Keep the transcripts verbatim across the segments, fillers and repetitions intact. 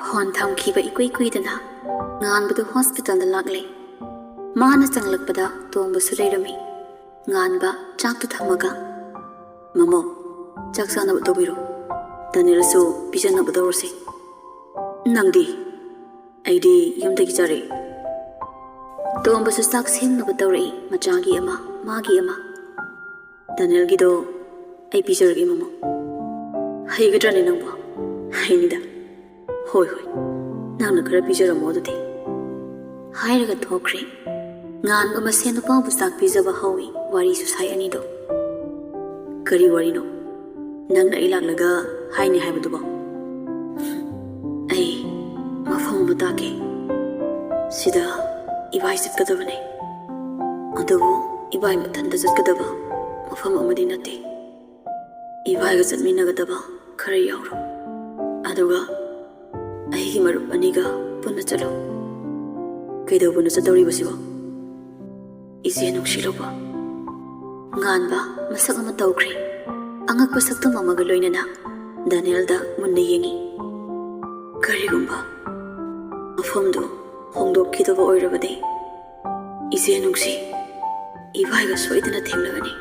Phone ꯊꯝꯈꯤꯕ ꯏꯀꯨꯏ ꯀꯨꯏꯗꯅ ꯉꯥꯟꯕꯗꯨ ꯍꯣꯁꯄꯤꯇꯥꯜꯗ ꯂꯥꯛꯂꯦ꯫ ꯃꯥꯅ ꯆꯪꯂꯛꯄꯗ ꯇꯣꯝꯕꯁꯨ ꯂꯩꯔꯝꯃꯤ꯫ ꯉꯥꯟꯕ ꯆꯥꯛꯇꯨ ꯊꯝꯃꯒ, "ꯃꯃꯣ, ꯆꯥꯛ ꯆꯥꯅꯕ ꯇꯧꯕꯤꯔꯣ꯫ ꯗꯥꯅꯤꯌꯦꯜꯁꯨ ꯄꯤꯖꯅꯕ ꯇꯧꯔꯁꯤ꯫ ꯅꯪꯗꯤ?" "ꯑꯩꯗꯤ ꯌꯨꯝꯗꯒꯤ ꯆꯥꯔꯛꯏ꯫" ꯇꯣꯝꯕꯁꯨ ꯆꯥꯛ ꯁꯦꯝꯅꯕ ꯇꯧꯔꯛꯏ, ꯃꯆꯥꯒꯤ ꯑꯃ, ꯃꯥꯒꯤ ꯑꯃ꯫ "ꯗꯥꯅꯤꯌꯦꯜꯒꯤꯗꯣ ꯑꯩ ꯄꯤꯖꯔꯒꯦ, ꯃꯃꯣ꯫ ꯍꯩꯒꯗ꯭ꯔꯅꯦ ꯅꯪꯕꯣ?" "ꯍꯩꯅꯤꯗ꯫ ꯍꯣꯏ, ꯍꯣꯏ, ꯅꯪꯅ ꯈꯔ ꯄꯤꯖꯔꯝꯃꯣ ꯑꯗꯨꯗꯤ꯫" ꯍꯥꯏꯔꯒ ꯊꯣꯛꯈ꯭ꯔꯦ꯫ ꯉꯥꯟꯕ ꯃꯁꯦꯟ ꯅꯨꯄꯥꯕꯨ ꯆꯥꯛ ꯄꯤꯖꯕ ꯍꯧꯏ꯫ ꯋꯥꯔꯤꯁꯨ ꯁꯥꯏ ꯑꯅꯤꯗꯣ꯫ "ꯀꯔꯤ ꯋꯥꯔꯤꯅꯣ? ꯅꯪꯅ ꯑꯩ ꯂꯥꯛꯂꯒ ꯍꯥꯏꯅꯤ ꯍꯥꯏꯕꯗꯨꯕꯣ?" "ꯑꯩ ꯃꯐꯝ ꯑꯃ ꯇꯥꯛꯀꯦ꯫ ꯁꯤꯗ ꯏꯕꯥꯏ ꯆꯠꯀꯗꯕꯅꯦ꯫ ꯑꯗꯨꯕꯨ ꯏꯕꯥꯏ ꯃꯊꯟꯇ ꯆꯠꯀꯗꯕ ꯃꯐꯝ ꯑꯃꯗꯤ ꯅꯠꯇꯦ꯫ ꯏꯕꯥꯏꯒ ꯆꯠꯃꯤꯟꯅꯒꯗꯕ ꯈꯔ ꯌꯥꯎꯔꯣ꯫ ꯑꯗꯨꯒ ꯑꯩꯒꯤ ꯃꯔꯨꯞ ꯑꯅꯤꯒ ꯄꯨꯟꯅ ꯆꯠꯂꯣ꯫" "ꯀꯩꯗꯧꯕꯅꯣ ꯆꯠꯇꯧꯔꯤꯕꯁꯤꯕꯣ?" "ꯏꯆꯦ ꯅꯨꯡꯁꯤꯔꯨꯕ꯫" ꯉꯥꯟꯕ ꯃꯁꯛ ꯑꯃ ꯇꯧꯈ꯭ꯔꯦ꯫ ꯑꯉꯛꯄ ꯁꯛꯇꯝ ꯑꯃꯒ ꯂꯣꯏꯅꯅ ꯗꯥꯅꯤꯌꯦꯜꯗ ꯃꯨꯟꯅ ꯌꯦꯡꯏ꯫ "ꯀꯔꯤꯒꯨꯝꯕ ꯃꯐꯝꯗꯨ ꯍꯣꯡꯗꯣꯛꯈꯤꯗꯕ ꯑꯣꯏꯔꯕꯗꯤ, ꯏꯆꯦ ꯅꯨꯡꯁꯤ, ꯏꯕꯥꯏꯒ ꯁꯣꯏꯗꯅ ꯊꯦꯡꯅꯒꯅꯤ꯫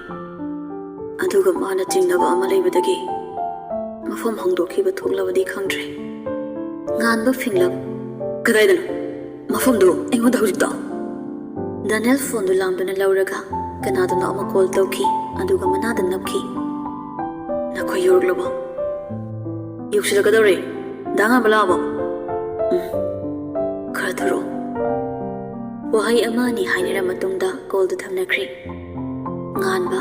ꯑꯗꯨꯒ ꯃꯥꯅ ꯆꯤꯡꯅꯕ ꯑꯃ ꯂꯩꯕꯗꯒꯤ ꯃꯐꯝ ꯍꯣꯡꯗꯣꯛꯈꯤꯕ ꯊꯣꯛꯂꯕꯗꯤ ꯈꯪꯗ꯭ꯔꯦ꯫" ꯉꯥꯟꯕ ꯐꯤꯡꯂꯞ꯫ "ꯀꯗꯥꯏꯗꯅꯣ ꯃꯐꯝꯗꯨ? ꯑꯩꯉꯣꯟꯗ ꯍꯧꯖꯤꯛꯇ!" ꯗꯥꯅꯤꯌꯦꯜ ꯐꯣꯟꯗꯨ ꯂꯥꯝꯗꯨꯅ ꯂꯧꯔꯒ ꯀꯅꯥꯗꯅꯣ ꯑꯃ ꯀꯣꯜ ꯇꯧꯈꯤ, ꯑꯗꯨꯒ ꯃꯅꯥꯗ ꯅꯞꯈꯤ꯫ "ꯅꯈꯣꯏ ꯌꯧꯔꯛꯂꯕꯣ?" "ꯌꯧꯁꯤꯜꯂꯛꯀꯗꯧꯔꯦ꯫ ꯗꯥ ꯉꯥꯟꯕ ꯂꯥꯛꯑꯕꯣ?" "ꯎꯝ, ꯈꯔ ꯊꯨꯔꯣ꯫" ꯋꯥꯍꯩ ꯑꯃ ꯑꯅꯤ ꯍꯥꯏꯅꯔ ꯃꯇꯨꯡꯗ ꯀꯣꯜꯗꯨ ꯊꯝꯅꯈ꯭ꯔꯦ꯫ ꯉꯥꯟꯕ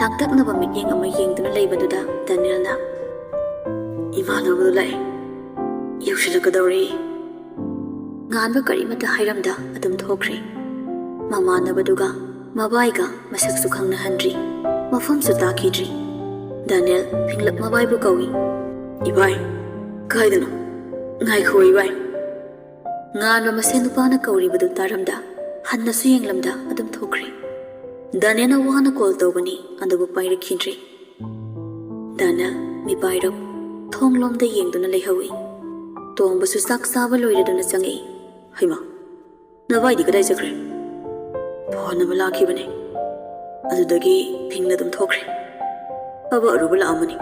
ꯂꯥꯡꯇꯛꯅꯕ ꯃꯤꯠꯌꯦꯡ ꯑꯃ ꯌꯦꯡꯗꯨꯅ ꯂꯩꯕꯗꯨꯗ ꯗꯥꯅꯤꯌꯦꯜꯅ, "ꯏꯃꯥꯟꯅꯕꯗꯨ ꯂꯥꯛꯑꯦ꯫ ꯌꯧꯁꯤꯜꯂꯛꯀꯗꯧꯔꯦ꯫" ꯉꯥꯟꯕ ꯀꯔꯤꯃꯠꯇ ꯍꯥꯏꯔꯝꯗ ꯑꯗꯨꯝ ꯊꯣꯛꯈ꯭ꯔꯦ꯫ ꯃꯃꯥꯟꯅꯕꯗꯨꯒ ꯃꯕꯥꯏꯒ ꯃꯁꯛꯁꯨ ꯈꯪꯅꯍꯟꯗ꯭ꯔꯤ, ꯃꯐꯝꯁꯨ ꯇꯥꯛꯈꯤꯗ꯭ꯔꯤ꯫ ꯗꯥꯅꯤꯌꯦꯜ ꯐꯤꯡꯂꯞ ꯃꯕꯥꯏꯕꯨ ꯀꯧꯏ꯫ "ꯏꯕꯥꯏ, ꯀꯥꯏꯗꯅꯣ? ꯉꯥꯏꯈꯣ ꯏꯕꯥꯏ꯫" ꯉꯥꯟꯕ ꯃꯁꯦꯟ ꯅꯨꯄꯥꯅ ꯀꯧꯔꯤꯕꯗꯨ ꯇꯥꯔꯝꯗ, ꯍꯟꯅꯁꯨ ꯌꯦꯡꯂꯝꯗ ꯑꯗꯨꯝ ꯊꯣꯛꯈ꯭ꯔꯦ꯫ ꯗꯥꯅꯤꯌꯦꯜꯅ ꯋꯥꯅ ꯀꯣꯜ ꯇꯧꯕꯅꯤ, ꯑꯗꯨꯕꯨ ꯄꯥꯏꯔꯛꯈꯤꯗ꯭ꯔꯦ꯫ ꯗꯥꯅꯤꯌꯦꯜ ꯃꯤꯄꯥꯏꯔꯞ ꯊꯣꯡꯂꯣꯝꯗ ꯌꯦꯡꯗꯨꯅ ꯂꯩꯍꯧꯏ꯫ ꯇꯣꯝꯕꯁꯨ ꯆꯥꯛ ꯆꯥꯕ ꯂꯣꯏꯔꯗꯨꯅ ꯆꯪꯉꯛꯏ꯫ "ꯍꯩꯃꯥ, ꯅꯚꯥꯏꯗꯤ ꯀꯗꯥꯏ ꯆꯠꯈ꯭ꯔꯦ?" "ꯐꯣꯟ ꯑꯃ ꯂꯥꯛꯈꯤꯕꯅꯦ, ꯑꯗꯨꯗꯒꯤ ꯐꯤꯡꯅ ꯑꯗꯨꯝ ꯊꯣꯛꯈ꯭ꯔꯦ꯫ ꯊꯕꯛ ꯑꯔꯨꯕ ꯂꯥꯛꯑꯝꯃꯅꯤ,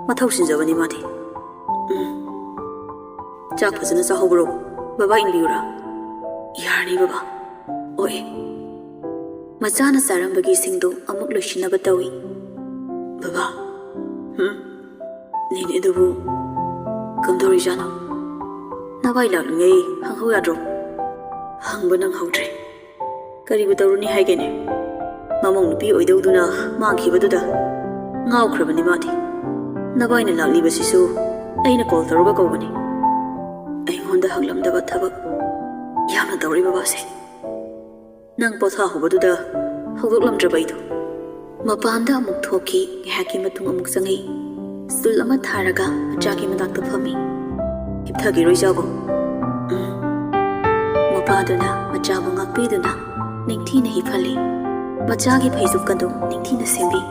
ꯃꯊꯧ ꯁꯤꯟꯖꯕꯅꯤ ꯃꯥꯗꯤ꯫ ꯎꯝ꯫ ꯆꯥꯛ ꯐꯖꯅ ꯆꯥꯍꯧꯕ꯭ꯔꯣ? ꯕꯕꯥ ꯏꯟꯕꯤꯌꯨꯔꯥ?" "ꯌꯥꯔꯅꯤ ꯕꯕꯥ꯫ ꯑꯣꯏ꯫" ꯃꯆꯥꯅ ꯆꯥꯔꯝꯕꯒꯤ ꯏꯁꯤꯡꯗꯨ ꯑꯃꯨꯛ ꯂꯣꯏꯁꯤꯟꯅꯕ ꯇꯧꯏ꯫ "ꯕꯕꯥ꯫" "ꯍꯨꯝ?" "ꯅꯦꯅꯦ ꯑꯗꯨꯕꯨ ꯀꯝꯗꯧꯔꯤꯖꯥꯠꯅꯣ? ꯅꯚꯥꯏ ꯂꯥꯛꯂꯤꯉꯩ ꯍꯪꯍꯧ ꯌꯥꯗ꯭ꯔꯣ?" "ꯍꯪꯕ ꯅꯪꯍꯧꯗ꯭ꯔꯦ꯫ ꯀꯔꯤꯕꯨ ꯇꯧꯔꯨꯅꯤ ꯍꯥꯏꯒꯦꯅꯦ? ꯃꯃꯧ ꯅꯨꯄꯤ ꯑꯣꯏꯗꯧꯗꯨꯅ ꯃꯥꯡꯈꯤꯕꯗꯨꯗ ꯉꯥꯎꯈ꯭ꯔꯕꯅꯤ ꯃꯥꯗꯤ꯫ ꯅꯚꯥꯏꯅ ꯂꯥꯛꯂꯤꯕꯁꯤꯁꯨ ꯑꯩꯅ ꯀꯣꯜ ꯇꯧꯔꯒ ꯀꯧꯕꯅꯤ꯫ ꯑꯩꯉꯣꯟꯗ ꯍꯪꯂꯝꯗꯕ ꯊꯕꯛ ꯌꯥꯝꯅ ꯇꯧꯔꯤ ꯕꯕꯥꯁꯦ꯫ ꯅꯪ ꯄꯣꯊꯥꯍꯧꯕꯗꯨꯗ ꯍꯧꯗꯣꯛꯂꯝꯗ꯭ꯔꯕ ꯑꯩꯗꯣ꯫" ꯃꯄꯥꯟꯗ ꯑꯃꯨꯛ ꯊꯣꯛꯈꯤ꯫ ꯉꯥꯏꯍꯥꯛꯀꯤ ꯃꯇꯨꯡ ꯑꯃꯨꯛ ꯆꯪꯉꯛꯏ꯫ ꯁ꯭ꯇꯨꯜ ꯑꯃ ꯊꯥꯔꯒ ꯃꯆꯥꯒꯤ ꯃꯅꯥꯛꯇ ꯐꯝꯃꯤ꯫ "ꯍꯤꯞꯊꯒꯤꯔꯣꯏ ꯏꯆꯥꯕꯣ?" "ꯎꯝ꯫" ꯃꯄꯥꯗꯨꯅ ꯃꯆꯥꯕꯨ ꯉꯥꯛꯄꯤꯗꯨꯅ ꯅꯤꯡꯊꯤꯅ ꯍꯤꯞꯍꯜꯂꯤ꯫ ꯃꯆꯥꯒꯤ ꯐꯩꯖꯨꯞꯀꯗꯨ ꯅꯤꯡꯊꯤꯅ ꯁꯦꯝꯕꯤ꯫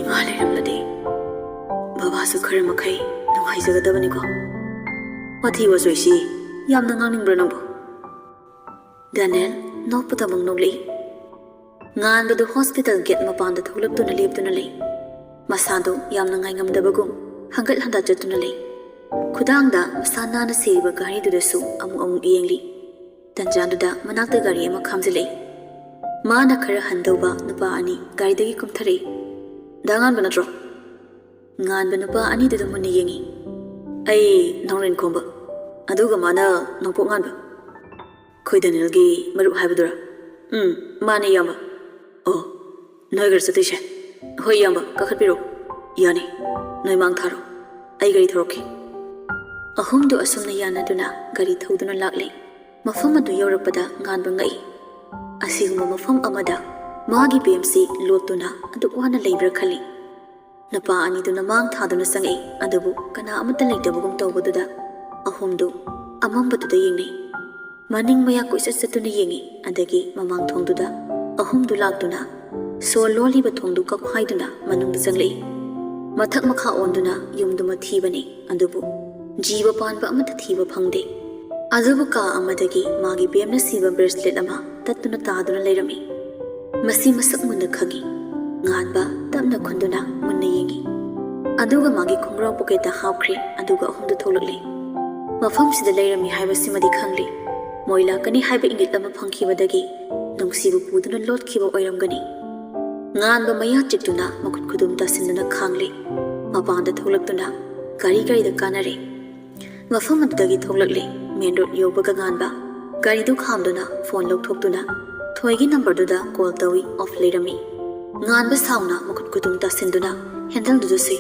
"ꯏꯃꯥ ꯂꯩꯔꯝꯂꯗꯤ ꯕꯕꯥꯁꯨ ꯈꯔ ꯃꯈꯩ ꯅꯨꯡꯉꯥꯏꯖꯒꯗꯕꯅꯤꯀꯣ꯫ ꯋꯥꯊꯤ ꯋꯥꯆꯣꯏꯁꯤ ꯌꯥꯝꯅ ꯉꯥꯡꯅꯤꯡꯕ꯭ꯔꯥ ꯅꯪꯕꯨ?" ꯗꯦꯅꯦꯜ ꯅꯣꯛꯄꯗ ꯑꯃꯨꯛ ꯅꯣꯛꯂꯛꯏ꯫ ꯉꯥꯟꯕꯗꯨ ꯍꯣꯁꯄꯤꯇꯥꯜ ꯒꯦꯠ ꯃꯄꯥꯟꯗ ꯊꯣꯛꯂꯛꯇꯨꯅ ꯂꯦꯞꯇꯨꯅ ꯂꯩ꯫ ꯃꯁꯥꯗꯨ ꯌꯥꯝꯅ ꯉꯥꯏꯉꯝꯗꯕꯒꯨꯝ ꯍꯪꯒꯠ ꯍꯟꯗ ꯆꯠꯇꯨꯅ ꯂꯩ꯫ ꯈꯨꯗꯥꯡꯗ ꯃꯁꯥ ꯅꯥꯟꯅ ꯁꯤꯔꯤꯕ ꯘꯔꯤꯗꯨꯗꯁꯨ ꯑꯃꯨꯛ ꯑꯃꯨꯛ ꯌꯦꯡꯂꯤ꯫ ꯇꯟꯖꯥꯗꯨꯗ ꯃꯅꯥꯛꯇ ꯒꯥꯔꯤ ꯑꯃ ꯈꯥꯝꯖꯤꯜꯂꯛꯏ꯫ ꯃꯥꯅ ꯈꯔ ꯍꯟꯗꯧꯕ ꯅꯨꯄꯥ ꯑꯅꯤ ꯒꯥꯔꯤꯗꯒꯤ ꯀꯨꯝꯊꯔꯛꯏ꯫ "ꯗꯥ ꯉꯥꯟꯕ ꯅꯠꯇ꯭ꯔꯣ?" ꯉꯥꯟꯕ ꯅꯨꯄꯥ ꯑꯅꯤꯗꯨꯗ ꯃꯨꯟꯅ ꯌꯦꯡꯉꯤ꯫ "ꯑꯩ ꯅꯣꯡꯂꯦꯟ ꯈꯣꯝꯕ꯫ ꯑꯗꯨꯒ ꯃꯥꯅ ꯅꯣꯡꯄꯣꯛ ꯉꯥꯟꯕ꯫ ꯑꯩꯈꯣꯏ ꯗꯦꯅꯦꯜꯒꯤ ꯃꯔꯨꯞ ꯍꯥꯏꯕꯗꯨꯔꯥ?" "ꯎꯝ, ꯃꯥꯅꯦ, ꯏꯌꯥꯝꯕ꯫" "ꯑꯣ, ꯅꯣꯏꯒꯔ ꯆꯠꯇꯣꯏꯁꯦ?" "ꯍꯣꯏ, ꯏꯌꯥꯝꯕ, ꯀꯥꯈꯠꯄꯤꯔꯣ꯫" "ꯌꯥꯅꯤ, ꯅꯣꯏ ꯃꯥꯡ ꯊꯥꯔꯣ, ꯑꯩ ꯒꯥꯔꯤ ꯊꯧꯔꯛꯀꯦ꯫" ꯑꯍꯨꯝꯗꯨ ꯑꯁꯨꯝꯅ ꯌꯥꯅꯗꯨꯅ ꯒꯥꯔꯤ ꯊꯧꯗꯨꯅ ꯂꯥꯛꯂꯦ꯫ ꯃꯐꯝ ꯑꯗꯨ ꯌꯧꯔꯛꯄꯗ ꯉꯥꯟꯕ ꯉꯛꯏ꯫ ꯑꯁꯤꯒꯨꯝꯕ ꯃꯐꯝ ꯑꯃꯗ ꯃꯥꯒꯤ ꯕꯦꯝꯁꯤ ꯂꯣꯠꯇꯨꯅ ꯑꯗꯨꯛ ꯋꯥꯅ ꯂꯩꯕ꯭ꯔꯥ ꯈꯜꯂꯤ꯫ ꯅꯨꯄꯥ ꯑꯅꯤꯗꯨꯅ ꯃꯥꯡ ꯊꯥꯗꯨꯅ ꯆꯪꯉꯛꯏ, ꯑꯗꯨꯕꯨ ꯀꯅꯥ ꯑꯃꯠꯇ ꯂꯩꯇꯕꯒꯨꯝ ꯇꯧꯕꯗꯨꯗ ꯑꯍꯨꯝꯗꯨ ꯑꯃꯝꯕꯗꯨꯗ ꯌꯦꯡꯅꯩ꯫ ꯃꯅꯤꯡ ꯃꯌꯥ ꯀꯣꯏꯆꯠ ꯆꯠꯇꯨꯅ ꯌꯦꯡꯉꯤ, ꯑꯗꯒꯤ ꯃꯃꯥꯡ ꯊꯣꯡꯗꯨꯗ ꯑꯍꯨꯝꯗꯨ ꯂꯥꯛꯇꯨꯅ ꯁꯣ ꯂꯣꯜꯂꯤꯕ ꯊꯣꯡꯗꯨ ꯀꯥꯎꯈꯥꯏꯗꯨꯅ ꯃꯅꯨꯡꯗ ꯆꯪꯂꯛꯏ꯫ ꯃꯊꯛ ꯃꯈꯥ ꯑꯣꯟꯗꯨꯅ ꯌꯨꯝꯗꯨꯃ ꯊꯤꯕꯅꯤ, ꯑꯗꯨꯕꯨ ꯖꯤꯕ ꯄꯥꯟꯕ ꯑꯃꯠꯇ ꯊꯤꯕ ꯐꯪꯗꯦ꯫ ꯑꯗꯨꯕꯨ ꯀꯥ ꯑꯃꯗꯒꯤ ꯃꯥꯒꯤ ꯕꯦꯝꯅ ꯁꯤꯕ ꯕ꯭ꯔꯦꯁꯂꯦꯠ ꯑꯃ ꯇꯠꯇꯨꯅ ꯇꯥꯗꯨꯅ ꯂꯩꯔꯝꯃꯤ꯫ ꯃꯁꯤ ꯃꯁꯛ ꯃꯨꯟꯅ ꯈꯪꯉꯤ꯫ ꯉꯥꯟꯕ ꯇꯞꯅ ꯈꯨꯟꯗꯨꯅ ꯃꯨꯟꯅ ꯌꯦꯡꯉꯤ꯫ ꯑꯗꯨꯒ ꯃꯥꯒꯤ ꯈꯣꯡꯒ꯭ꯔꯥꯎ ꯄꯣꯀꯦꯠꯇ ꯍꯥꯞꯈ꯭ꯔꯦ, ꯑꯗꯨꯒ ꯑꯍꯨꯝꯗ ꯊꯣꯛꯂꯛꯂꯦ꯫ ꯃꯐꯝꯁꯤꯗ ꯂꯩꯔꯝꯃꯤ ꯍꯥꯏꯕꯁꯤꯃꯗꯤ ꯈꯪꯂꯦ꯫ ꯃꯣꯏ ꯂꯥꯛꯀꯅꯤ ꯍꯥꯏꯕ ꯏꯪꯒꯤꯠ ꯑꯃ ꯐꯪꯈꯤꯕꯗꯒꯤ ꯅꯨꯡꯁꯤꯕ ꯄꯨꯗꯨꯅ ꯂꯣꯠꯈꯤꯕ ꯑꯣꯏꯔꯝꯒꯅꯤ꯫ ꯉꯥꯟꯕ ꯃꯌꯥ ꯆꯤꯛꯇꯨꯅ ꯃꯈꯨꯠ ꯈꯨꯗꯨꯝ ꯇꯥꯁꯤꯟꯗꯨꯅ ꯈꯥꯡꯂꯦ꯫ ꯃꯄꯥꯟꯗ ꯊꯣꯛꯂꯛꯇꯨꯅ ꯒꯥꯔꯤ ꯒꯥꯔꯤꯗ ꯀꯥꯟꯅꯔꯦ꯫ ꯃꯐꯝ ꯑꯗꯨꯗꯒꯤ ꯊꯣꯛꯂꯛꯂꯦ꯫ ꯃꯦꯟ ꯔꯣꯗ ꯌꯧꯕꯒ ꯉꯥꯟꯕ ꯒꯥꯔꯤꯗꯨ ꯈꯥꯝꯗꯨꯅ ꯐꯣꯟ ꯂꯧꯊꯣꯛꯇꯨꯅ ꯊꯣꯏꯒꯤ ꯅꯝꯕꯔꯗꯨꯗ ꯀꯣꯜ ꯇꯧꯏ, ꯑꯣꯐ ꯂꯩꯔꯝꯃꯤ꯫ ꯉꯥꯟꯕ ꯁꯥꯎꯅ ꯃꯈꯨꯠ ꯈꯨꯗꯨꯝ ꯇꯥꯁꯤꯟꯗꯨꯅ ꯍꯦꯟꯗꯜꯗꯨꯗ ꯁꯨꯏ꯫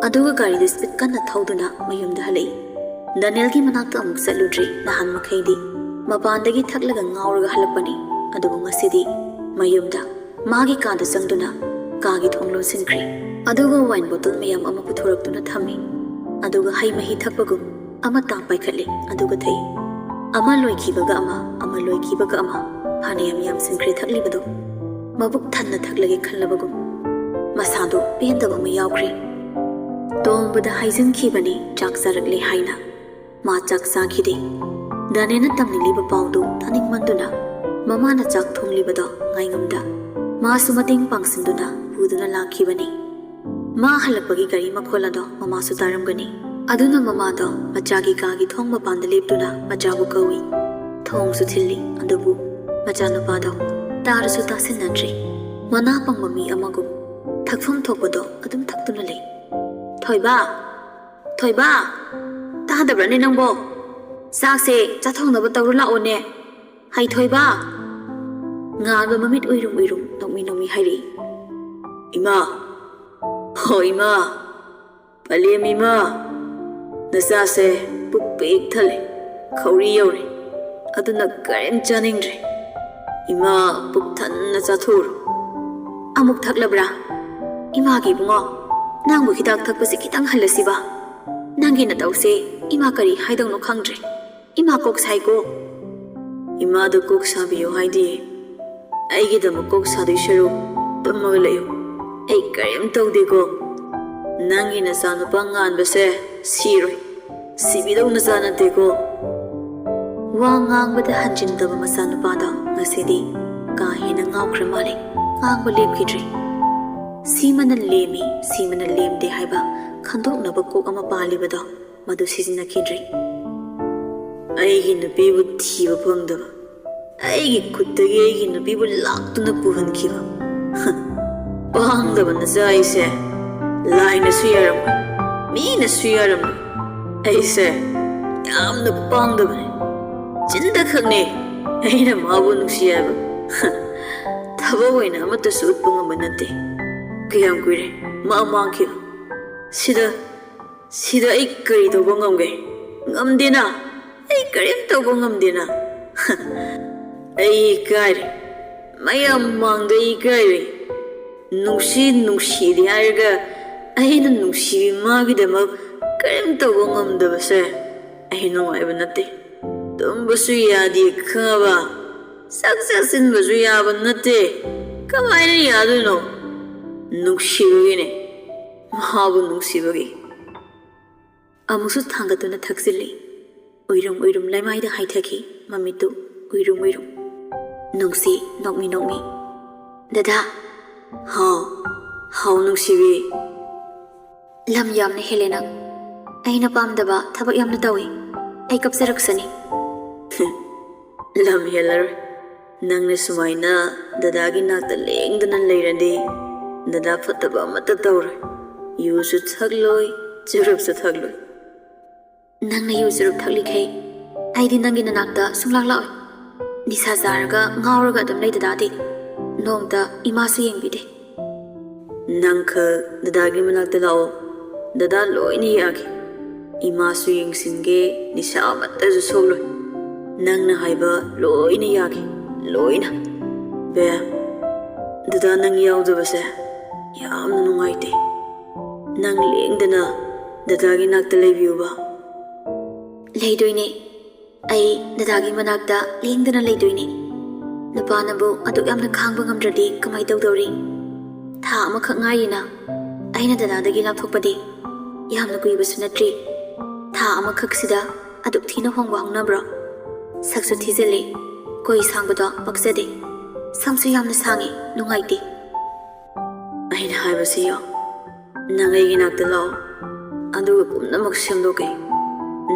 ꯑꯗꯨꯒ ꯒꯥꯔꯤꯗꯨ ꯁ꯭ꯄꯤꯗ ꯀꯟꯅ ꯊꯧꯗꯨꯅ ꯃꯌꯨꯝꯗ ꯍꯜꯂꯛꯏ꯫ ꯗꯅꯦꯜꯒꯤ ꯃꯅꯥꯛꯇ ꯑꯃꯨꯛ ꯆꯠꯂꯨꯗ꯭ꯔꯤ꯫ ꯅꯍꯥꯟ ꯃꯈꯩꯗꯤ ꯃꯄꯥꯟꯗꯒꯤ ꯊꯛꯂꯒ ꯉꯥꯎꯔꯒ ꯍꯜꯂꯛꯄꯅꯤ꯫ ꯑꯗꯨꯕꯨ ꯉꯁꯤꯗꯤ ꯃꯌꯨꯝꯗ ꯃꯥꯒꯤ ꯀꯥꯗ ꯆꯪꯗꯨꯅ ꯀꯥꯒꯤ ꯊꯣꯡ ꯂꯣꯟꯁꯤꯟꯈ꯭ꯔꯦ꯫ ꯑꯗꯨꯒ ꯋꯥꯏꯟ ꯕꯣꯇꯜ ꯃꯌꯥꯝ ꯑꯃ ꯄꯨꯊꯣꯔꯛꯇꯨꯅ ꯊꯝꯃꯤ꯫ ꯑꯗꯨꯒ ꯍꯩ ꯃꯍꯤ ꯊꯛꯄꯒꯨꯝ ꯑꯃ ꯇꯥ ꯄꯥꯏꯈꯠꯂꯤ꯫ ꯑꯗꯨꯒ ꯊꯛꯏ꯫ ꯑꯃ ꯂꯣꯏꯈꯤꯕꯒ ꯑꯃ, ꯑꯃ ꯂꯣꯏꯈꯤꯕꯒ ꯑꯃ, ꯐꯅꯌꯥꯝ ꯌꯥꯝꯁꯤꯟꯈ꯭ꯔꯦ ꯊꯛꯂꯤꯕꯗꯣ꯫ ꯃꯕꯨꯛ ꯊꯟꯅ ꯊꯛꯂꯒꯦ ꯈꯜꯂꯕꯒꯨꯝ꯫ ꯃꯁꯥꯗꯣ ꯄꯦꯟꯗꯕ ꯑꯃ ꯌꯥꯎꯈ꯭ꯔꯦ꯫ ꯇꯣꯝꯕꯗ ꯍꯥꯏꯖꯤꯟꯈꯤꯕꯅꯤ ꯆꯥꯛ ꯆꯥꯔꯛꯂꯦ ꯍꯥꯏꯅ꯫ ꯃꯥ ꯆꯥꯛ ꯆꯥꯈꯤꯗꯦ꯫ ꯗꯅꯦꯅ ꯇꯝꯅꯤꯡꯂꯤꯕ ꯄꯥꯎꯗꯨ ꯇꯥꯅꯤꯡꯃꯟꯗꯨꯅ ꯃꯃꯥꯅ ꯆꯥꯛ ꯊꯣꯡꯂꯤꯕꯗꯣ ꯉꯥꯏꯉꯝꯗ ꯃꯥꯁꯨ ꯃꯇꯦꯡ ꯄꯥꯡꯁꯤꯟꯗꯨꯅ ꯄꯨꯗꯨꯅ ꯂꯥꯛꯈꯤꯕꯅꯤ꯫ ꯃꯥ ꯍꯜꯂꯛꯄꯒꯤ ꯒꯥꯔꯤ ꯃꯈꯣꯜ ꯑꯗꯣ ꯃꯃꯥꯁꯨ ꯇꯥꯔꯝꯒꯅꯤ꯫ ꯑꯗꯨꯅ ꯃꯃꯥꯗꯣ ꯃꯆꯥꯒꯤ ꯀꯥꯒꯤ ꯊꯣꯡ ꯃꯄꯥꯟꯗ ꯂꯦꯞꯇꯨꯅ ꯃꯆꯥꯕꯨ ꯀꯧꯏ꯫ ꯊꯣꯡꯁꯨ ꯊꯤꯜꯂꯤ꯫ ꯑꯗꯨꯕꯨ ꯃꯆꯥꯅꯨꯄꯥꯗꯣ ꯇꯥꯔꯁꯨ ꯇꯥꯁꯤꯟꯅꯗ꯭ꯔꯦ꯫ ꯃꯅꯥ ꯄꯪꯕ ꯃꯤ ꯑꯃꯒꯨꯝ ꯊꯛꯐꯝ ꯊꯣꯛꯄꯗꯣ ꯑꯗꯨꯝ ꯊꯛꯇꯨꯅ ꯂꯩ꯫ "ꯊꯣꯏꯕ! ꯊꯣꯏꯕ! ꯇꯥꯗꯕ꯭ꯔꯅꯦ ꯅꯪꯕꯣ? ꯆꯥꯛꯁꯦ ꯆꯥꯊꯣꯡꯅꯕ ꯇꯧꯔꯨ ꯂꯥꯛꯑꯣꯅꯦ꯫ ꯍꯩ ꯊꯣꯏꯕ!" ꯉꯥꯟꯕ ꯃꯃꯤꯠ ꯎꯏꯔꯨꯝ ꯎꯏꯔꯨꯝ ꯅꯣꯛꯃꯤ ꯅꯣꯛꯃꯤ ꯍꯥꯏꯔꯛꯏ꯫ "ꯏꯃꯥ! ꯍꯣ ꯏꯃꯥ! ꯄꯂꯦꯝ ꯏꯃꯥ! ꯅꯆꯥꯁꯦ ꯄꯨꯛ ꯄꯤꯛ ꯊꯜꯂꯦ, ꯈꯧꯔꯤ ꯌꯧꯔꯦ, ꯑꯗꯨꯅ ꯀꯔꯤꯝ ꯆꯥꯅꯤꯡꯗ꯭ꯔꯦ꯫ ꯏꯃꯥ ꯄꯨꯛ ꯊꯟꯅ ꯆꯥꯊꯣꯛꯎꯔꯣ꯫" "ꯑꯃꯨꯛ ꯊꯛꯂꯕ꯭ꯔꯥ? ꯏꯃꯥꯒꯤ ꯏꯕꯨꯡꯉꯣ, ꯅꯪꯕꯨ ꯍꯤꯗꯥꯛ ꯊꯛꯄꯁꯦ ꯈꯤꯇꯪ ꯍꯜꯂꯁꯤꯕ꯫ ꯅꯪꯒꯤ ꯅꯇꯧꯁꯦ ꯏꯃꯥ ꯀꯔꯤ ꯍꯥꯏꯗꯧꯅꯣ ꯈꯪꯗ꯭ꯔꯦ꯫ ꯏꯃꯥ ꯀꯣꯛ ꯁꯥꯏꯀꯣ꯫" "ꯏꯃꯥꯗ ꯀꯣꯛ ꯁꯥꯕꯤꯌꯨ ꯍꯥꯏꯗꯤ? ꯑꯩꯒꯤꯗꯃꯛ ꯀꯣꯛ ꯁꯥꯗꯣꯏ ꯁꯔꯨꯛ ꯇꯨꯝꯃꯒ ꯂꯩꯌꯨ꯫ ꯑꯩ ꯀꯔꯤꯝ ꯇꯧꯗꯦꯀꯣ꯫ ꯅꯪꯒꯤ ꯅꯆꯥꯅꯨꯄꯥ ꯉꯥꯟꯕꯁꯦ ꯁꯤꯔꯣꯏ꯫ ꯁꯤꯕꯤꯗꯧ ꯅꯆꯥ ꯅꯠꯇꯦꯀꯣ꯫ ꯋꯥ ꯉꯥꯡꯕꯗ ꯍꯟꯖꯤꯟꯗꯕ ꯃꯆꯥꯅꯨꯄꯥꯗꯣ ꯉꯁꯤꯗꯤ ꯀꯥ ꯍꯦꯟꯅ ꯉꯥꯎꯈ꯭ꯔ ꯃꯥꯜꯂꯦ꯫ ꯉꯥꯡꯕ ꯂꯦꯞꯈꯤꯗ꯭ꯔꯦ꯫ ꯁꯤꯃꯅ ꯂꯦꯝꯃꯤ, ꯁꯤꯃꯅ ꯂꯦꯝꯗꯦ ꯍꯥꯏꯕ ꯈꯟꯗꯣꯛꯅꯕ ꯀꯣꯛ ꯑꯃ ꯄꯥꯜꯂꯤꯕꯗꯣ ꯃꯗꯨ ꯁꯤꯖꯤꯟꯅꯈꯤꯗ꯭ꯔꯦ꯫ ꯑꯩꯒꯤ ꯅꯨꯄꯤꯕꯨ ꯊꯤꯕ ꯐꯪꯗꯕ, ꯑꯩꯒꯤ ꯈꯨꯠꯇꯒꯤ ꯑꯩꯒꯤ ꯅꯨꯄꯤꯕꯨ ꯂꯥꯛꯇꯨꯅ ꯄꯨꯍꯟꯈꯤꯕ꯫ ꯄꯥꯡꯗꯕ ꯅꯆꯥ ꯑꯩꯁꯦ꯫ ꯂꯥꯏꯅꯁꯨ ꯌꯥꯔꯝꯃꯣꯏ, ꯃꯤꯅꯁꯨ ꯌꯥꯔꯝꯃꯣꯏ꯫ ꯑꯩꯁꯦ ꯌꯥꯝꯅ ꯄꯥꯡꯗꯕꯅꯦ꯫ ꯆꯤꯟꯗ ꯈꯛꯅꯦ ꯑꯩꯅ ꯃꯥꯕꯨ ꯅꯨꯡꯁꯤ ꯍꯥꯏꯕ꯫ ꯊꯕꯛ ꯑꯣꯏꯅ ꯑꯃꯠꯇꯁꯨ ꯎꯠꯄ ꯉꯝꯕ ꯅꯠꯇꯦ꯫ ꯀꯌꯥꯝ ꯀꯨꯏꯔꯦ ꯃꯥ ꯃꯥꯡꯈꯤꯕ? ꯁꯤꯗ, ꯁꯤꯗ ꯑꯩ ꯀꯔꯤ ꯇꯧꯕ ꯉꯝꯒꯦ? ꯉꯝꯗꯦꯅ꯫ ꯑꯩ ꯀꯔꯤꯝ ꯇꯧꯕ ꯉꯝꯗꯦꯅ꯫ ꯑꯩ ꯏꯀꯥꯏꯔꯦ꯫ ꯃꯌꯥꯝ ꯃꯥꯡꯗ ꯑꯩ ꯏꯀꯥꯏꯔꯦ꯫ ꯅꯨꯡꯁꯤ ꯅꯨꯡꯁꯤꯗꯦ ꯍꯥꯏꯔꯒ ꯑꯩꯅ ꯅꯨꯡꯁꯤꯕꯤ ꯃꯥꯒꯤꯗꯃꯛ ꯀꯔꯤꯝ ꯇꯧꯕ ꯉꯝꯗꯕꯁꯦ ꯑꯩ ꯅꯨꯡꯉꯥꯏꯕ ꯅꯠꯇꯦ꯫ ꯇꯨꯝꯕꯁꯨ ꯌꯥꯗꯦ ꯈꯪꯉꯕ? ꯆꯥꯛ ꯆꯥꯁꯤꯟꯕꯁꯨ ꯌꯥꯕ ꯅꯠꯇꯦ꯫ ꯀꯃꯥꯏꯅ ꯌꯥꯗꯣꯏꯅꯣ? ꯅꯨꯡꯁꯤꯕꯒꯤꯅꯦ꯫ ꯃꯍꯥꯛꯄꯨ ꯅꯨꯡꯁꯤꯕꯒꯤ꯫ ꯑꯃꯨꯛꯁꯨ ꯊꯥꯡꯒꯠꯇꯨꯅ ꯊꯛꯆꯤꯜꯂꯤ꯫ ꯎꯏꯔꯨꯝ ꯎꯏꯔꯨꯝ ꯂꯩꯃꯥꯏꯗ ꯍꯥꯏꯊꯈꯤ, ꯃꯃꯤꯠꯇꯨ ꯎꯏꯔꯨꯝ ꯎꯏꯔꯨꯝ꯫ ꯅꯨꯡꯁꯤ, ꯅꯣꯛꯃꯤ ꯅꯣꯛꯃꯤ꯫ ꯗꯗꯥ꯫ ꯍꯥꯎ, ꯍꯥꯎ ꯅꯨꯡꯁꯤꯕꯤ꯫ ꯂꯝ ꯌꯥꯝꯅ ꯍꯦꯜꯂꯦ ꯅꯪ꯫ ꯑꯩꯅ ꯄꯥꯝꯗꯕ ꯊꯕꯛ ꯌꯥꯝꯅ ꯇꯧꯏ꯫ ꯑꯩ ꯀꯞꯆꯔꯛꯁꯅꯤ꯫ ꯂꯝ ꯍꯦꯜꯂꯔꯣꯏ꯫ ꯅꯪꯅ ꯁꯨꯃꯥꯏꯅ ꯗꯗꯥꯒꯤ ꯅꯥꯛꯇ ꯂꯦꯡꯗꯅ ꯂꯩꯔꯗꯤ ꯗꯗꯥ ꯐꯠꯇꯕ ꯑꯃꯠꯇ ꯇꯧꯔꯣꯏ꯫ ꯌꯨꯁꯨ ꯊꯛꯂꯣꯏ, ꯆꯨꯔꯨꯞꯁꯨ ꯊꯛꯂꯣꯏ꯫ ꯅꯪꯅ ꯌꯨ ꯆꯨꯔꯨꯞ ꯊꯛꯂꯤꯈꯩ ꯑꯩꯗꯤ ꯅꯪꯒꯤ ꯅꯅꯥꯛꯇ ꯁꯨꯡꯂꯥꯛ ꯂꯥꯛꯑꯣꯏ꯫ ꯅꯤꯁꯥ ꯆꯥꯔꯒ ꯉꯥꯎꯔꯒ ꯑꯗꯨꯝ ꯂꯩ ꯗꯗꯥꯗꯤ꯫ ꯅꯣꯡꯇ ꯏꯃꯥꯁꯨ ꯌꯦꯡꯕꯤꯗꯦ꯫ ꯅꯪꯈꯛ ꯗꯗꯥꯒꯤ ꯃꯅꯥꯛꯇ ꯂꯥꯛꯑꯣ꯫ ꯗꯗꯥ ꯂꯣꯏꯅ ꯌꯥꯒꯦ꯫ ꯏꯃꯥꯁꯨ ꯌꯦꯡꯁꯤꯟꯒꯦ, ꯅꯤꯁꯥ ꯑꯃꯠꯇꯁꯨ ꯁꯣꯛꯂꯣꯏ꯫ ꯅꯪꯅ ꯍꯥꯏꯕ ꯂꯣꯏꯅ ꯌꯥꯒꯦ, ꯂꯣꯏꯅ꯫ ꯕꯦꯝ, ꯗꯗꯥ ꯅꯪ ꯌꯥꯎꯗꯕꯁꯦ ꯌꯥꯝꯅ ꯅꯨꯡꯉꯥꯏꯇꯦ꯫ ꯅꯪ ꯂꯦꯡꯗꯅ ꯗꯗꯥꯒꯤ ꯅꯥꯛꯇ ꯂꯩꯕꯤꯌꯨꯕ꯫ ꯂꯩꯗꯣꯏꯅꯦ꯫ ꯑꯩ ꯗꯗꯥꯒꯤ ꯃꯅꯥꯛꯇ ꯂꯦꯡꯗꯅ ꯂꯩꯗꯣꯏꯅꯦ꯫ ꯅꯨꯄꯥꯅꯕꯨ ꯑꯗꯨꯛ ꯌꯥꯝꯅ ꯈꯥꯡꯕ ꯉꯝꯗ꯭ꯔꯗꯤ ꯀꯃꯥꯏ ꯇꯧꯗꯧꯔꯤ? ꯊꯥ ꯑꯃꯈꯛ ꯉꯥꯏꯔꯤꯅ꯫ ꯑꯩꯅ ꯗꯗꯥꯗꯒꯤ ꯂꯥꯞꯊꯣꯛꯄꯗꯤ ꯌꯥꯝꯅ ꯀꯨꯏꯕꯁꯨ ꯅꯠꯇ꯭ꯔꯤ꯫ ꯊꯥ ꯑꯃꯈꯛꯁꯤꯗ ꯑꯗꯨꯛ ꯊꯤꯅ ꯍꯣꯡꯕ ꯍꯧꯅꯕ꯭ꯔꯣ? ꯁꯛꯁꯨ ꯊꯤꯖꯤꯜꯂꯤ, ꯀꯣꯏ ꯁꯥꯡꯕꯗꯣ ꯄꯛꯆꯗꯦ, ꯁꯝꯁꯨ ꯌꯥꯝꯅ ꯁꯥꯡꯉꯤ, ꯅꯨꯡꯉꯥꯏꯇꯦ꯫ ꯑꯩꯅ ꯍꯥꯏꯕꯁꯤ ꯌꯣ, ꯅꯪ ꯑꯩꯒꯤ ꯅꯥꯛꯇ ꯂꯥꯛꯑꯣ, ꯑꯗꯨꯒ ꯄꯨꯝꯅꯃꯛ ꯁꯦꯝꯗꯣꯛꯀꯦ꯫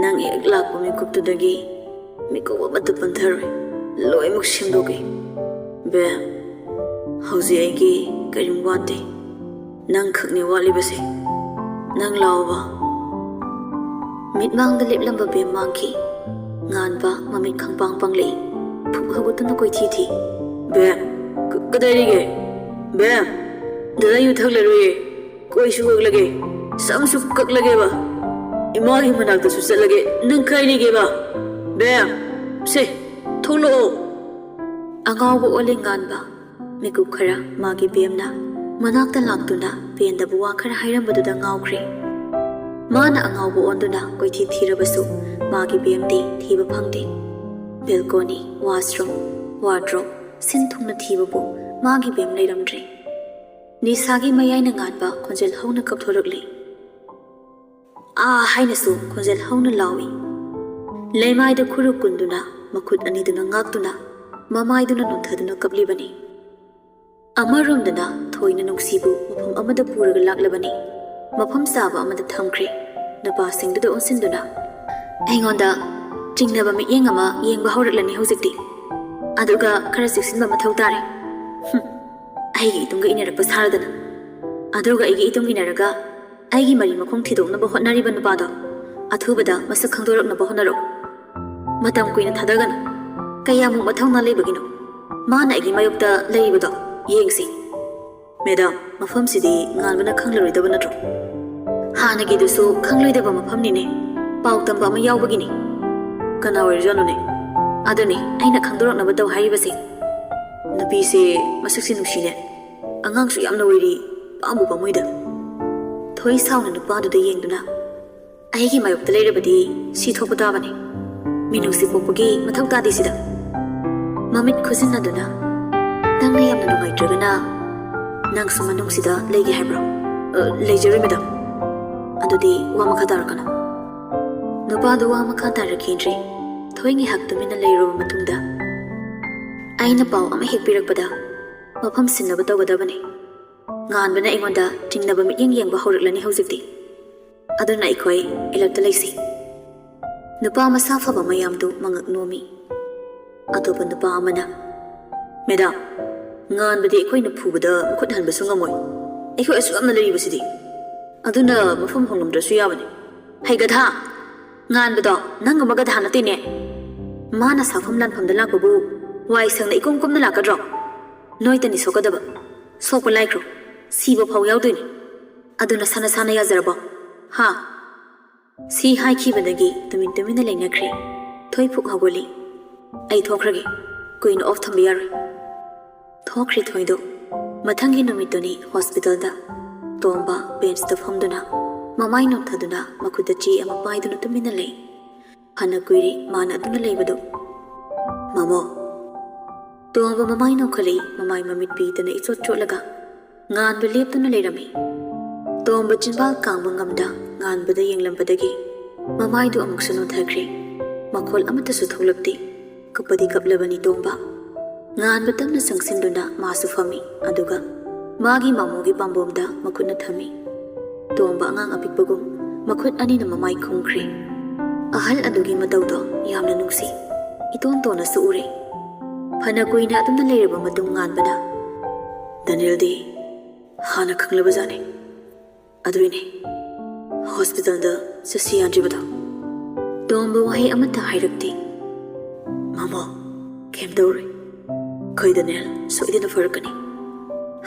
ꯅꯪ ꯍꯦꯛ ꯂꯥꯛꯄ ꯃꯤꯀꯨꯞꯇꯨꯗꯒꯤ ꯃꯤꯀꯨꯞ ꯑꯃꯠꯇ ꯄꯟꯊꯔꯣꯏ, ꯂꯣꯏꯅꯃꯛ ꯁꯦꯝꯗꯣꯛꯀꯦ꯫ ꯕꯦꯝ, ꯍꯧꯖꯤꯛ ꯑꯩꯒꯤ ꯀꯔꯤꯝ ꯋꯥꯠꯇꯦ, ꯅꯪ ꯈꯛꯅꯤ ꯋꯥꯠꯂꯤꯕꯁꯦ꯫ ꯅꯪ ꯂꯥꯛꯑꯣꯕ꯫ ꯃꯤꯠꯃꯥꯡꯗ ꯂꯦꯞꯂꯝꯕ ꯕꯦꯝ ꯃꯥꯡꯈꯤ꯫ ꯉꯥꯟꯕ ꯃꯃꯤꯠ ꯈꯪꯄꯥꯡ ꯄꯥꯡꯂꯛꯏ꯫ ꯐꯨꯛ ꯍꯧꯒꯠꯇꯨꯅ ꯀꯣꯏꯊꯤ ꯊꯤ꯫ ꯕꯦꯝ, ꯀ-, ꯀꯗꯥꯏꯔꯤꯒꯦ? ꯕꯦꯝ, ꯗꯗꯥ ꯌꯨ ꯊꯛꯂꯔꯣꯏꯌꯦ꯫ ꯀꯣꯏꯁꯨ ꯀꯛꯂꯒꯦ, ꯁꯝꯁꯨ ꯀꯛꯂꯒꯦꯕ꯫ ꯏꯃꯥꯒꯤ ꯃꯅꯥꯛꯇꯁꯨ ꯆꯠꯂꯒꯦ꯫ ꯅꯪ ꯀꯥꯏ ꯂꯩꯒꯦꯕ? ꯕꯦꯝ, ꯁꯦ, ꯊꯣꯛꯂꯛꯑꯣ꯫ ꯑꯉꯥꯎꯕ ꯑꯣꯜꯂꯦ ꯉꯥꯟꯕ꯫ ꯃꯤꯀꯨꯞ ꯈꯔ ꯃꯥꯒꯤ ꯕꯦꯝꯅ ꯃꯅꯥꯛꯇ ꯂꯥꯛꯇꯨꯅ ꯄꯦꯟꯗꯕ ꯋꯥ ꯈꯔ ꯍꯥꯏꯔꯝꯕꯗꯨꯗ ꯉꯥꯎꯈ꯭ꯔꯦ꯫ ꯃꯥꯅ ꯑꯉꯥꯎꯕ ꯑꯣꯟꯗꯨꯅ ꯀꯣꯏꯊꯤ ꯊꯤꯔꯕꯁꯨ ꯃꯥꯒꯤ ꯕꯦꯝꯗꯤ ꯊꯤꯕ ꯐꯪꯗꯦ꯫ ꯕꯦꯜꯀꯣꯅꯤ, ꯋꯥꯁꯔꯨꯝ, ꯋꯥꯔꯗ꯭ꯔꯣꯞ, ꯁꯤꯟ ꯊꯨꯡꯅ ꯊꯤꯕꯕꯨ ꯃꯥꯒꯤ ꯕꯦꯝ ꯂꯩꯔꯝꯗ꯭ꯔꯦ꯫ ꯅꯤꯁꯥꯒꯤ ꯃꯌꯥꯏꯅ ꯉꯥꯟꯕ ꯈꯣꯟꯖꯦꯜ ꯍꯧꯅ ꯀꯞꯊꯣꯔꯛꯂꯤ꯫ "ꯑꯥ" ꯍꯥꯏꯅꯁꯨ ꯈꯣꯟꯖꯦꯜ ꯍꯧꯅ ꯂꯥꯎꯏ꯫ ꯂꯩꯃꯥꯏꯗ ꯈꯨꯔꯨ ꯀꯨꯟꯗꯨꯅ, ꯃꯈꯨꯠ ꯑꯅꯤꯗꯨꯅ ꯉꯥꯛꯇꯨꯅ, ꯃꯃꯥꯏꯗꯨꯅ ꯅꯣꯟꯊꯗꯨꯅ ꯀꯞꯂꯤꯕꯅꯤ꯫ ꯑꯃꯔꯣꯝꯗꯅ ꯊꯣꯏꯅ ꯅꯨꯡꯁꯤꯕꯨ ꯃꯐꯝ ꯑꯃꯗ ꯄꯨꯔꯒ ꯂꯥꯛꯂꯕꯅꯤ꯫ ꯃꯐꯝ ꯆꯥꯕ ꯑꯃꯗ ꯊꯝꯈ꯭ꯔꯦ꯫ ꯅꯨꯄꯥꯁꯤꯡꯗꯨꯗ ꯑꯣꯟꯁꯤꯟꯗꯨꯅ, "ꯑꯩꯉꯣꯟꯗ ꯆꯤꯡꯅꯕ ꯃꯤꯠꯌꯦꯡ ꯑꯃ ꯌꯦꯡꯕ ꯍꯧꯔꯛꯂꯅꯤ ꯍꯧꯖꯤꯛꯇꯤ꯫ ꯑꯗꯨꯒ ꯈꯔ ꯆꯦꯛꯁꯤꯟꯕ ꯃꯊꯧ ꯇꯥꯔꯦ꯫ ꯍꯨꯝ, ꯑꯩꯒꯤ ꯏꯇꯨꯡꯒ ꯏꯟꯅꯔꯛꯄ ꯁꯥꯔꯗꯅ꯫ ꯑꯗꯨꯒ ꯑꯩꯒꯤ ꯏꯇꯨꯡ ꯏꯟꯅꯔꯒ ꯑꯩꯒꯤ ꯃꯔꯤ ꯃꯈꯣꯡ ꯊꯤꯗꯣꯛꯅꯕ ꯍꯣꯠꯅꯔꯤꯕ ꯅꯨꯄꯥꯗꯣ ꯑꯊꯨꯕꯗ ꯃꯁꯛ ꯈꯪꯗꯣꯔꯛꯅꯕ ꯍꯣꯠꯅꯔꯣ꯫ ꯃꯇꯝ ꯀꯨꯏꯅ ꯊꯥꯗꯒꯅꯨ꯫ ꯀꯌꯥꯃꯨꯛ ꯃꯊꯧꯅꯥ ꯂꯩꯕꯒꯤꯅꯣ ꯃꯥꯅ ꯑꯩꯒꯤ ꯃꯥꯌꯣꯛꯇ ꯂꯩꯔꯤꯕꯗꯣ? ꯌꯦꯡꯁꯤ꯫" "ꯃꯦꯗꯥꯝ, ꯃꯐꯝꯁꯤꯗꯤ ꯉꯥꯟꯕꯅ ꯈꯪꯂꯔꯣꯏꯗꯕ ꯅꯠꯇ꯭ꯔꯣ?" "ꯍꯥꯟꯅꯒꯤꯗꯨꯁꯨ ꯈꯪꯂꯣꯏꯗꯕ ꯃꯐꯝꯅꯤꯅꯦ꯫ ꯄꯥꯎ ꯇꯝꯕ ꯑꯃ ꯌꯥꯎꯕꯒꯤꯅꯤ꯫" "ꯀꯅꯥ ꯑꯣꯏꯔꯖꯥꯠꯅꯣꯅꯦ?" "ꯑꯗꯨꯅꯤ ꯑꯩꯅ ꯈꯪꯗꯣꯔꯛꯅꯕ ꯇꯧ ꯍꯥꯏꯔꯤꯕꯁꯦ꯫" "ꯅꯨꯄꯤꯁꯦ ꯃꯁꯛꯁꯦ ꯅꯨꯡꯁꯤꯅꯦ꯫ ꯑꯉꯥꯡꯁꯨ ꯌꯥꯝꯅ ꯑꯣꯏꯔꯤ꯫ ꯄꯥꯝꯕꯨ ꯄꯥꯝꯃꯨꯏꯗ꯫" ꯊꯣꯏ ꯁꯥꯎꯅ ꯅꯨꯄꯥꯗꯨꯗ ꯌꯦꯡꯗꯨꯅ, "ꯑꯩꯒꯤ ꯃꯥꯌꯣꯛꯇ ꯂꯩꯔꯕꯗꯤ ꯁꯤ ꯊꯣꯛꯄ ꯇꯥꯕꯅꯤ꯫ ꯃꯤꯅꯨꯡꯁꯤ ꯄꯣꯛꯄꯒꯤ ꯃꯊꯧ ꯇꯥꯗꯦ ꯁꯤꯗ꯫" ꯃꯃꯤꯠ ꯈꯨꯖꯤꯟꯅꯗꯨꯅ, "ꯅꯪꯅ ꯌꯥꯝꯅ ꯅꯨꯡꯉꯥꯏꯇ꯭ꯔꯒꯅ ꯅꯪꯁꯨ ꯃꯅꯨꯡꯁꯤꯗ ꯂꯩꯒꯦ ꯍꯥꯏꯕ꯭ꯔꯣ?" "ꯑ, ꯂꯩꯖꯔꯣꯏ, ꯃꯦꯗꯥꯝ꯫" "ꯑꯗꯨꯗꯤ ꯋꯥ ꯃꯈꯥ ꯇꯥꯔꯛꯀꯅꯨ꯫" ꯅꯨꯄꯥꯗꯨ ꯋꯥ ꯃꯈꯥ ꯇꯥꯔꯛꯈꯤꯗ꯭ꯔꯦ꯫ ꯊꯣꯏ ꯉꯥꯏꯍꯥꯛ ꯇꯨꯃꯤꯟꯅ ꯂꯩꯔꯨꯔꯕ ꯃꯇꯨꯡꯗ, "ꯑꯩꯅ ꯄꯥꯎ ꯑꯃ ꯍꯦꯛ ꯄꯤꯔꯛꯄꯗ ꯃꯐꯝ ꯁꯤꯟꯅꯕ ꯇꯧꯒꯗꯕꯅꯤ꯫ ꯉꯥꯟꯕꯅ ꯑꯩꯉꯣꯟꯗ ꯆꯤꯡꯅꯕ ꯃꯤꯠꯌꯦꯡ ꯌꯦꯡꯕ ꯍꯧꯔꯛꯂꯅꯤ ꯍꯧꯖꯤꯛꯇꯤ꯫ ꯑꯗꯨꯅ ꯑꯩꯈꯣꯏ alert ꯇ ꯂꯩꯁꯤ꯫" ꯅꯨꯄꯥ ꯃꯁꯥ ꯐꯕ ꯃꯌꯥꯝꯗꯨ ꯃꯉꯛ ꯅꯣꯝꯃꯤ꯫ ꯑꯇꯣꯞꯄ ꯅꯨꯄꯥ ꯑꯃꯅ, "ꯃꯦꯗꯥꯝ, ꯉꯥꯟꯕꯗꯤ ꯑꯩꯈꯣꯏꯅ ꯐꯨꯕꯗ ꯃꯈꯨꯠ ꯍꯟꯕꯁꯨ ꯉꯝꯃꯣꯏ꯫ ꯑꯩꯈꯣꯏ ꯑꯁꯨꯛ ꯌꯥꯝꯅ ꯂꯩꯔꯤꯕꯁꯤꯗꯤ꯫ ꯑꯗꯨꯅ ꯃꯐꯝ ꯍꯣꯡꯂꯝꯗ꯭ꯔꯁꯨ ꯌꯥꯕꯅꯤ꯫" "ꯍꯩ ꯒꯙꯥ! ꯉꯥꯟꯕꯗꯣ ꯅꯪꯒꯨꯝꯕ ꯒꯙꯥ ꯅꯠꯇꯦꯅꯦ꯫ ꯃꯥꯅ ꯁꯥꯐꯝ ꯂꯥꯟꯐꯝꯗ ꯂꯥꯛꯄꯕꯨ ꯋꯥꯏ ꯁꯪꯅ ꯏꯀꯣꯝ ꯀꯣꯝꯅ ꯂꯥꯛꯀꯗ꯭ꯔꯣ? ꯅꯣꯏꯇꯅꯤ ꯁꯣꯛꯀꯗꯕ꯫ ꯁꯣꯛꯄ ꯂꯥꯏꯈ꯭ꯔꯣ, ꯁꯤꯕ ꯐꯥꯎ ꯌꯥꯎꯗꯣꯏꯅꯤ꯫ ꯑꯗꯨ ꯅꯁꯥ ꯅꯁꯥꯅ ꯌꯥꯖꯔꯕꯣ? ꯍꯥ?" ꯁꯤ ꯍꯥꯏꯈꯤꯕꯗꯒꯤ ꯇꯨꯃꯤꯟ ꯇꯨꯃꯤꯟꯅ ꯂꯩꯅꯈ꯭ꯔꯦ꯫ ꯊꯣꯏ ꯐꯨꯛ ꯍꯧꯒꯠꯂꯤ꯫ "ꯑꯩ ꯊꯣꯛꯈ꯭ꯔꯒꯦ꯫ ꯀꯨꯏꯅ off ꯊꯝꯕ ꯌꯥꯔꯣꯏ꯫" ꯊꯣꯛꯈ꯭ꯔꯦ ꯊꯣꯏꯗꯣ꯫ ꯃꯊꯪꯒꯤ ꯅꯨꯃꯤꯠꯇꯨꯅꯤ hospital ꯗ꯫ ꯇꯣꯝꯕ bench ꯇ ꯐꯝꯗꯨꯅ, ꯃꯃꯥꯏ ꯅꯣꯝꯊꯗꯨꯅ, ꯃꯈꯨꯠꯇ ꯆꯦ ꯑꯃ ꯄꯥꯏꯗꯨꯅ ꯇꯨꯃꯤꯟꯅ ꯂꯩ꯫ ꯐꯅ ꯀꯨꯏꯔꯦ ꯃꯥꯅ ꯑꯗꯨꯝꯅ ꯂꯩꯕꯗꯨ꯫ "ꯃꯃꯣ!" ꯇꯣꯝꯕ ꯃꯃꯥꯏ ꯅꯣꯛꯈꯠꯂꯛꯏ, ꯃꯃꯥꯏ ꯃꯃꯤꯠ ꯄꯤꯗꯅ ꯏꯆꯣꯠ ꯆꯣꯠꯂꯒ꯫ ꯉꯥꯟꯕ ꯂꯦꯞꯇꯨꯅ ꯂꯩꯔꯝꯃꯤ꯫ ꯇꯣꯝꯕ ꯆꯤꯟꯕꯥꯜ ꯀꯥꯡꯕ ꯉꯝꯗ ꯉꯥꯟꯕꯗ ꯌꯦꯡꯂꯝꯕꯗꯒꯤ ꯃꯃꯥꯏꯗꯨ ꯑꯃꯨꯛꯁꯨ ꯅꯣꯟꯊꯈ꯭ꯔꯦ꯫ ꯃꯈꯣꯜ ꯑꯃꯠꯇꯁꯨ ꯊꯣꯛꯂꯛꯇꯦ꯫ ꯀꯞꯄꯗꯤ ꯀꯞꯂꯕꯅꯤ ꯇꯣꯝꯕ꯫ ꯉꯥꯟꯕ ꯇꯞꯅ ꯆꯪꯁꯤꯟꯗꯨꯅ ꯃꯥꯁꯨ ꯐꯝꯃꯤ, ꯑꯗꯨꯒ ꯃꯥꯒꯤ ꯃꯃꯣꯒꯤ ꯄꯥꯝꯕꯣꯝꯗ ꯃꯈꯨꯠꯅ ꯊꯝꯃꯤ꯫ ꯇꯣꯝꯕ ꯑꯉꯥꯡ ꯑꯄꯤꯛꯄꯒꯨꯝ ꯃꯈꯨꯠ ꯑꯅꯤꯅ ꯃꯃꯥꯏ ꯈꯨꯝꯈ꯭ꯔꯦ꯫ ꯑꯍꯜ ꯑꯗꯨꯒꯤ ꯃꯇꯧꯗꯣ ꯌꯥꯝꯅ ꯅꯨꯡꯁꯤ, ꯏꯇꯣꯟ ꯇꯣꯟꯅꯁꯨ ꯎꯔꯦ꯫ ꯐꯅ ꯀꯨꯏꯅ ꯑꯗꯨꯝꯅ ꯂꯩꯔꯕ ꯃꯇꯨꯡ ꯉꯥꯟꯕꯅ, "ꯗꯅꯤꯜꯗꯤ ꯍꯥꯟꯅ ꯈꯪꯂꯕꯖꯥꯠꯅꯤ꯫ ꯑꯗꯨꯏꯅꯦ hospital ꯗ ꯆꯠꯁꯤ ꯌꯥꯗ꯭ꯔꯤꯕꯗꯣ꯫" ꯇꯣꯝꯕ ꯋꯥꯍꯩ ꯑꯃꯠꯇ ꯍꯥꯏꯔꯛꯇꯦ꯫ "ꯃꯃꯣ, ꯀꯩꯝ ꯇꯧꯔꯣꯏ꯫ ꯑꯩꯈꯣꯏ ꯗꯅꯤꯜ ꯁꯣꯏꯗꯅ ꯐꯔꯛꯀꯅꯤ꯫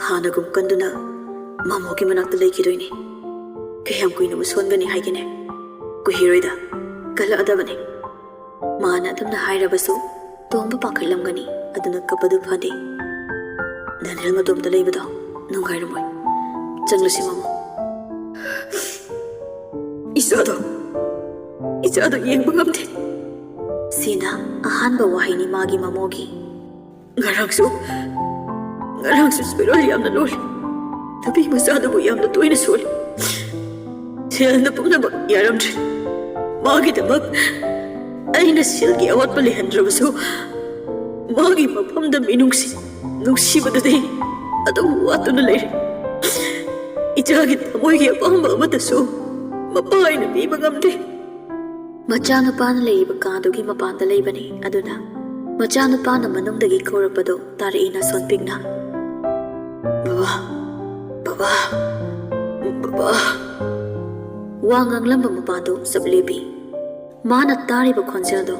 ꯍꯥꯟꯅꯒꯨꯝ ꯀꯟꯗꯨꯅ ꯃꯃꯣꯒꯤ ꯃꯅꯥꯛꯇ ꯂꯩꯈꯤꯗꯣꯏꯅꯦ꯫ ꯀꯌꯥꯝ ꯀꯨꯏꯅꯕꯨ ꯁꯣꯟꯒꯅꯤ ꯍꯥꯏꯒꯦꯅꯦ? ꯀꯨꯏꯔꯣꯏꯗ, ꯀꯜꯂꯛꯑꯗꯕꯅꯦ꯫" ꯃꯥꯅ ꯑꯗꯨꯝꯅ ꯍꯥꯏꯔꯕꯁꯨ ꯇꯣꯝꯕ ꯄꯥꯈꯠꯂꯝꯒꯅꯤ, ꯑꯗꯨꯅ ꯀꯞꯄꯗꯨ ꯐꯗꯦ꯫ "ꯗꯅꯤꯜ ꯃꯇꯣꯝꯇ ꯂꯩꯕꯗꯣ ꯅꯨꯡꯉꯥꯏꯔꯝꯃꯣꯏ꯫ ꯆꯪꯂꯁꯤ ꯃꯃꯣ꯫ ꯏꯆꯥꯗꯣ, ꯏꯆꯥꯗꯣ ꯌꯦꯡꯕ ꯉꯝꯗꯦ꯫" ꯁꯤꯅ ꯑꯍꯥꯟꯕ ꯋꯥꯍꯩꯅꯤ ꯃꯥꯒꯤ ꯃꯃꯣꯒꯤ꯫ "ꯉꯔꯥꯡꯁꯨ, ꯉꯔꯥꯡꯁꯨ ꯆꯣꯏꯔꯣꯜ ꯌꯥꯝꯅ ꯂꯣꯜꯂꯤ꯫ ꯅꯨꯄꯤ ꯃꯆꯥꯗꯨꯕꯨ ꯌꯥꯝꯅ ꯇꯣꯏꯅ ꯁꯣꯜꯂꯤ꯫ ꯁꯦꯜꯅ ꯄꯨꯝꯅꯃꯛ ꯌꯥꯔꯝꯗ꯭ꯔꯦ꯫ ꯃꯥꯒꯤꯗꯃꯛ ꯑꯩꯅ ꯁꯦꯜꯒꯤ ꯑꯋꯥꯠꯄ ꯂꯩꯍꯟꯗ꯭ꯔꯕꯁꯨ, ꯃꯥꯒꯤ ꯃꯐꯝꯗ ꯃꯤꯅꯨꯡꯁꯤ, ꯅꯨꯡꯁꯤꯕꯗꯨꯗꯤ ꯑꯗꯨꯝ ꯋꯥꯠꯇꯨꯅ ꯂꯩꯔꯦ꯫ ꯏꯆꯥꯒꯤ ꯊꯃꯣꯏꯒꯤ ꯑꯄꯥꯝꯕ ꯑꯃꯠꯇꯁꯨ ꯃꯄꯥ ꯑꯣꯏꯅ ꯄꯤꯕ ꯉꯝꯗꯦ꯫ ꯃꯆꯥꯅꯨꯄꯥꯅ ꯂꯩꯔꯤꯕ ꯀꯥꯗꯨꯒꯤ ꯃꯄꯥꯟꯗ ꯂꯩꯕꯅꯤ꯫ ꯑꯗꯨꯅ ꯃꯆꯥꯅꯨꯄꯥꯅ ꯃꯅꯨꯡꯗꯒꯤ ꯀꯧꯔꯛꯄꯗꯨ ꯇꯥꯔꯛꯏ ꯅꯥꯁꯣꯟ ꯄꯤꯛꯅ, "ꯕꯕꯥ, ꯕꯕꯥ, ꯕꯕꯥ!" ꯋꯥ ꯉꯥꯡꯂꯝꯕ ꯃꯄꯥꯗꯨ ꯆꯞ ꯂꯦꯞꯄꯤ꯫ ꯃꯥꯅ ꯇꯥꯔꯤꯕ ꯈꯣꯟꯖꯦꯜꯗꯣ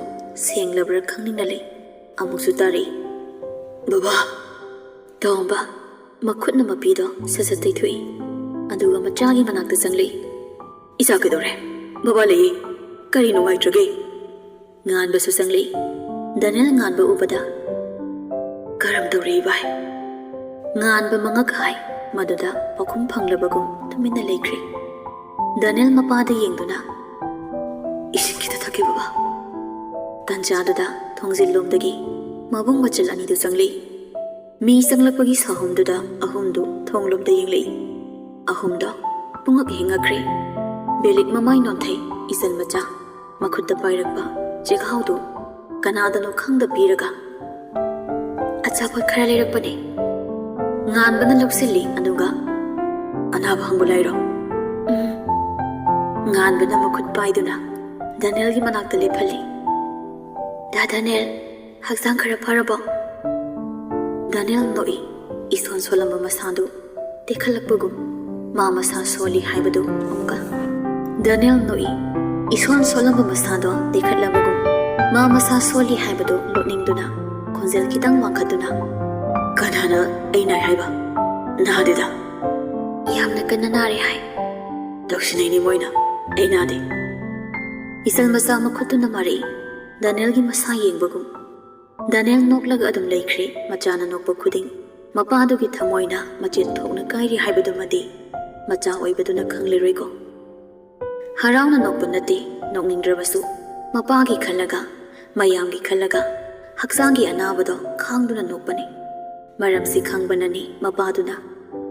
ꯁꯦꯡꯂꯕ꯭ꯔꯥ ꯈꯪꯅꯤꯡꯅ ꯂꯩ꯫ ꯑꯃꯨꯛꯁꯨ ꯇꯥꯔꯛꯏ, "ꯕꯕꯥ!" ꯇꯣꯝꯕ ꯃꯈꯨꯠꯅ ꯃꯄꯤꯗꯣ ꯁꯠ ꯁꯠ ꯇꯩꯊꯣꯛꯏ꯫ ꯑꯗꯨꯒ ꯃꯆꯥꯒꯤ ꯃꯅꯥꯛꯇ ꯆꯪꯂꯛꯏ꯫ "ꯏꯆꯥ ꯀꯩꯗꯧꯔꯦ? ꯕꯕꯥ ꯂꯩꯌꯦ꯫ ꯀꯔꯤ ꯅꯨꯡꯉꯥꯏꯇ꯭ꯔꯒꯦ?" ꯉꯥꯟꯕꯁꯨ ꯆꯪꯂꯛꯏ꯫ ꯗꯅꯦꯜ ꯉꯥꯟꯕ ꯎꯕꯗ ꯀꯔꯝ ꯇꯧꯔꯤ ꯏꯕꯥꯏ? ꯉꯥꯟꯕ ꯃꯉꯛ ꯍꯥꯏ꯫ ꯃꯗꯨꯗ ꯄꯥꯎꯈꯨꯝ ꯐꯪꯂꯕꯒꯨꯝ ꯇꯨꯃꯤꯟꯅ ꯂꯩꯈ꯭ꯔꯦ꯫ ꯗꯅꯦꯜ ꯃꯄꯥꯗ ꯌꯦꯡꯗꯨꯅ, "ꯏꯁꯤꯡ ꯈꯤꯇ ꯊꯛꯀꯦ ꯕꯕꯥ꯫" ꯇꯟꯖꯥꯗꯨꯗ ꯊꯣꯡꯖꯤꯜꯂꯣꯝꯗꯒꯤ ꯃꯕꯨꯡ ꯃꯆꯜ ꯑꯅꯤꯗꯨ ꯆꯪꯂꯛꯏ꯫ ꯃꯤ ꯆꯪꯂꯛꯄꯒꯤ ꯁꯥꯍꯨꯝꯗꯨꯗ ꯑꯍꯨꯝꯗꯨ ꯊꯣꯡꯂꯣꯝꯗ ꯌꯦꯡꯂꯛꯏ꯫ ꯑꯍꯨꯝꯗꯣ ꯄꯨꯡꯉꯛ ꯍꯤꯡꯉꯛꯈ꯭ꯔꯦ꯫ ꯕꯦꯂꯤꯠ ꯃꯃꯥꯏ ꯅꯣꯟꯊꯩ꯫ ꯏꯆꯟ ꯃꯆꯥ ꯃꯈꯨꯠꯇ ꯄꯥꯏꯔꯛꯄ ꯆꯦꯛꯍꯥꯎꯗꯨ ꯀꯅꯥꯗꯅꯣ ꯈꯪꯗ ꯄꯤꯔꯒ, "ꯑꯆꯥꯄꯣꯠ ꯈꯔ ꯂꯩꯔꯛꯄꯅꯦ꯫" ꯉꯥꯟꯕꯅ ꯂꯧꯁꯤꯜꯂꯤ꯫ ꯑꯗꯨꯒ, "ꯑꯅꯥꯕ ꯍꯪꯕ ꯂꯥꯏꯔꯣ?" "ꯎꯝ꯫" ꯉꯥꯟꯕꯅ ꯃꯈꯨꯠ ꯄꯥꯏꯗꯨꯅ ꯗꯅꯦꯜꯒꯤ ꯃꯅꯥꯛꯇ ꯂꯦꯞꯍꯜꯂꯤ꯫ "ꯗꯥ ꯗꯅꯦꯜ, ꯍꯛꯆꯥꯡ ꯈꯔ ꯐꯔꯕꯣ?" ꯗꯅꯦꯜ ꯅꯣꯛꯏ꯫ ꯏꯁꯣꯟ ꯁꯣꯜꯂꯝꯕ ꯃꯁꯥꯗꯨ ꯇꯦꯛꯈꯠꯂꯛꯄꯒꯨꯝ, ꯃꯥ ꯃꯁꯥ ꯁꯣꯜꯂꯤ ꯍꯥꯏꯕꯗꯨ ꯑꯃꯨꯛꯀ꯫ ꯗꯅꯦꯜ ꯅꯣꯛꯏ꯫ ꯏꯁꯣꯟ ꯁꯣꯜꯂꯝꯕ ꯃꯁꯥꯗꯣ ꯇꯦꯛꯈꯠꯂꯕꯒꯨꯝ, ꯃꯥ ꯃꯁꯥ ꯁꯣꯜꯂꯤ ꯍꯥꯏꯕꯗꯨ ꯂꯣꯠꯅꯤꯡꯗꯨꯅ ꯈꯣꯟꯖꯦꯜ ꯈꯤꯇꯪ ꯋꯥꯡꯈꯠꯇꯨꯅ, "ꯀꯅꯥꯅ ꯑꯩ ꯅꯥꯏ ꯍꯥꯏꯕ? ꯅꯥꯗꯦꯗ꯫" "ꯌꯥꯝꯅ ꯀꯟꯅ ꯅꯥꯔꯦ ꯍꯥꯏ꯫" "ꯇꯧꯁꯤꯟꯅꯩꯅꯤ ꯃꯣꯏꯅ, ꯑꯩ ꯅꯥꯗꯦ꯫" ꯏꯆꯜ ꯃꯆꯥ ꯃꯈꯨꯠꯇꯨꯅ ꯃꯔꯩ, ꯗꯅꯦꯜꯒꯤ ꯃꯁꯥ ꯌꯦꯡꯕꯒꯨꯝ꯫ ꯗꯅꯦꯜ ꯅꯣꯛꯂꯒ ꯑꯗꯨꯝ ꯂꯩꯈ꯭ꯔꯦ꯫ ꯃꯆꯥꯅ ꯅꯣꯛꯄ ꯈꯨꯗꯤꯡ ꯃꯄꯥꯗꯨꯒꯤ ꯊꯃꯣꯏꯅ ꯃꯆꯦꯠ ꯊꯣꯛꯅ ꯀꯥꯏꯔꯤ ꯍꯥꯏꯕꯗꯨꯃꯗꯤ ꯃꯆꯥ ꯑꯣꯏꯕꯗꯨꯅ ꯈꯪꯂꯔꯣꯏꯀꯣ꯫ ꯍꯔꯥꯎꯅ ꯅꯣꯛꯄ ꯅꯠꯇꯦ, ꯅꯣꯛꯅꯤꯡꯗ꯭ꯔꯕꯁꯨ ꯃꯄꯥꯒꯤ ꯈꯜꯂꯒ, ꯃꯌꯥꯝꯒꯤ ꯈꯜꯂꯒ, ꯍꯛꯆꯥꯡꯒꯤ ꯑꯅꯥꯕꯗꯣ ꯈꯥꯡꯗꯨꯅ ꯅꯣꯛꯄꯅꯤ꯫ ꯃꯔꯝꯁꯤ ꯈꯪꯕꯅꯅꯤ ꯃꯄꯥꯗꯨꯅ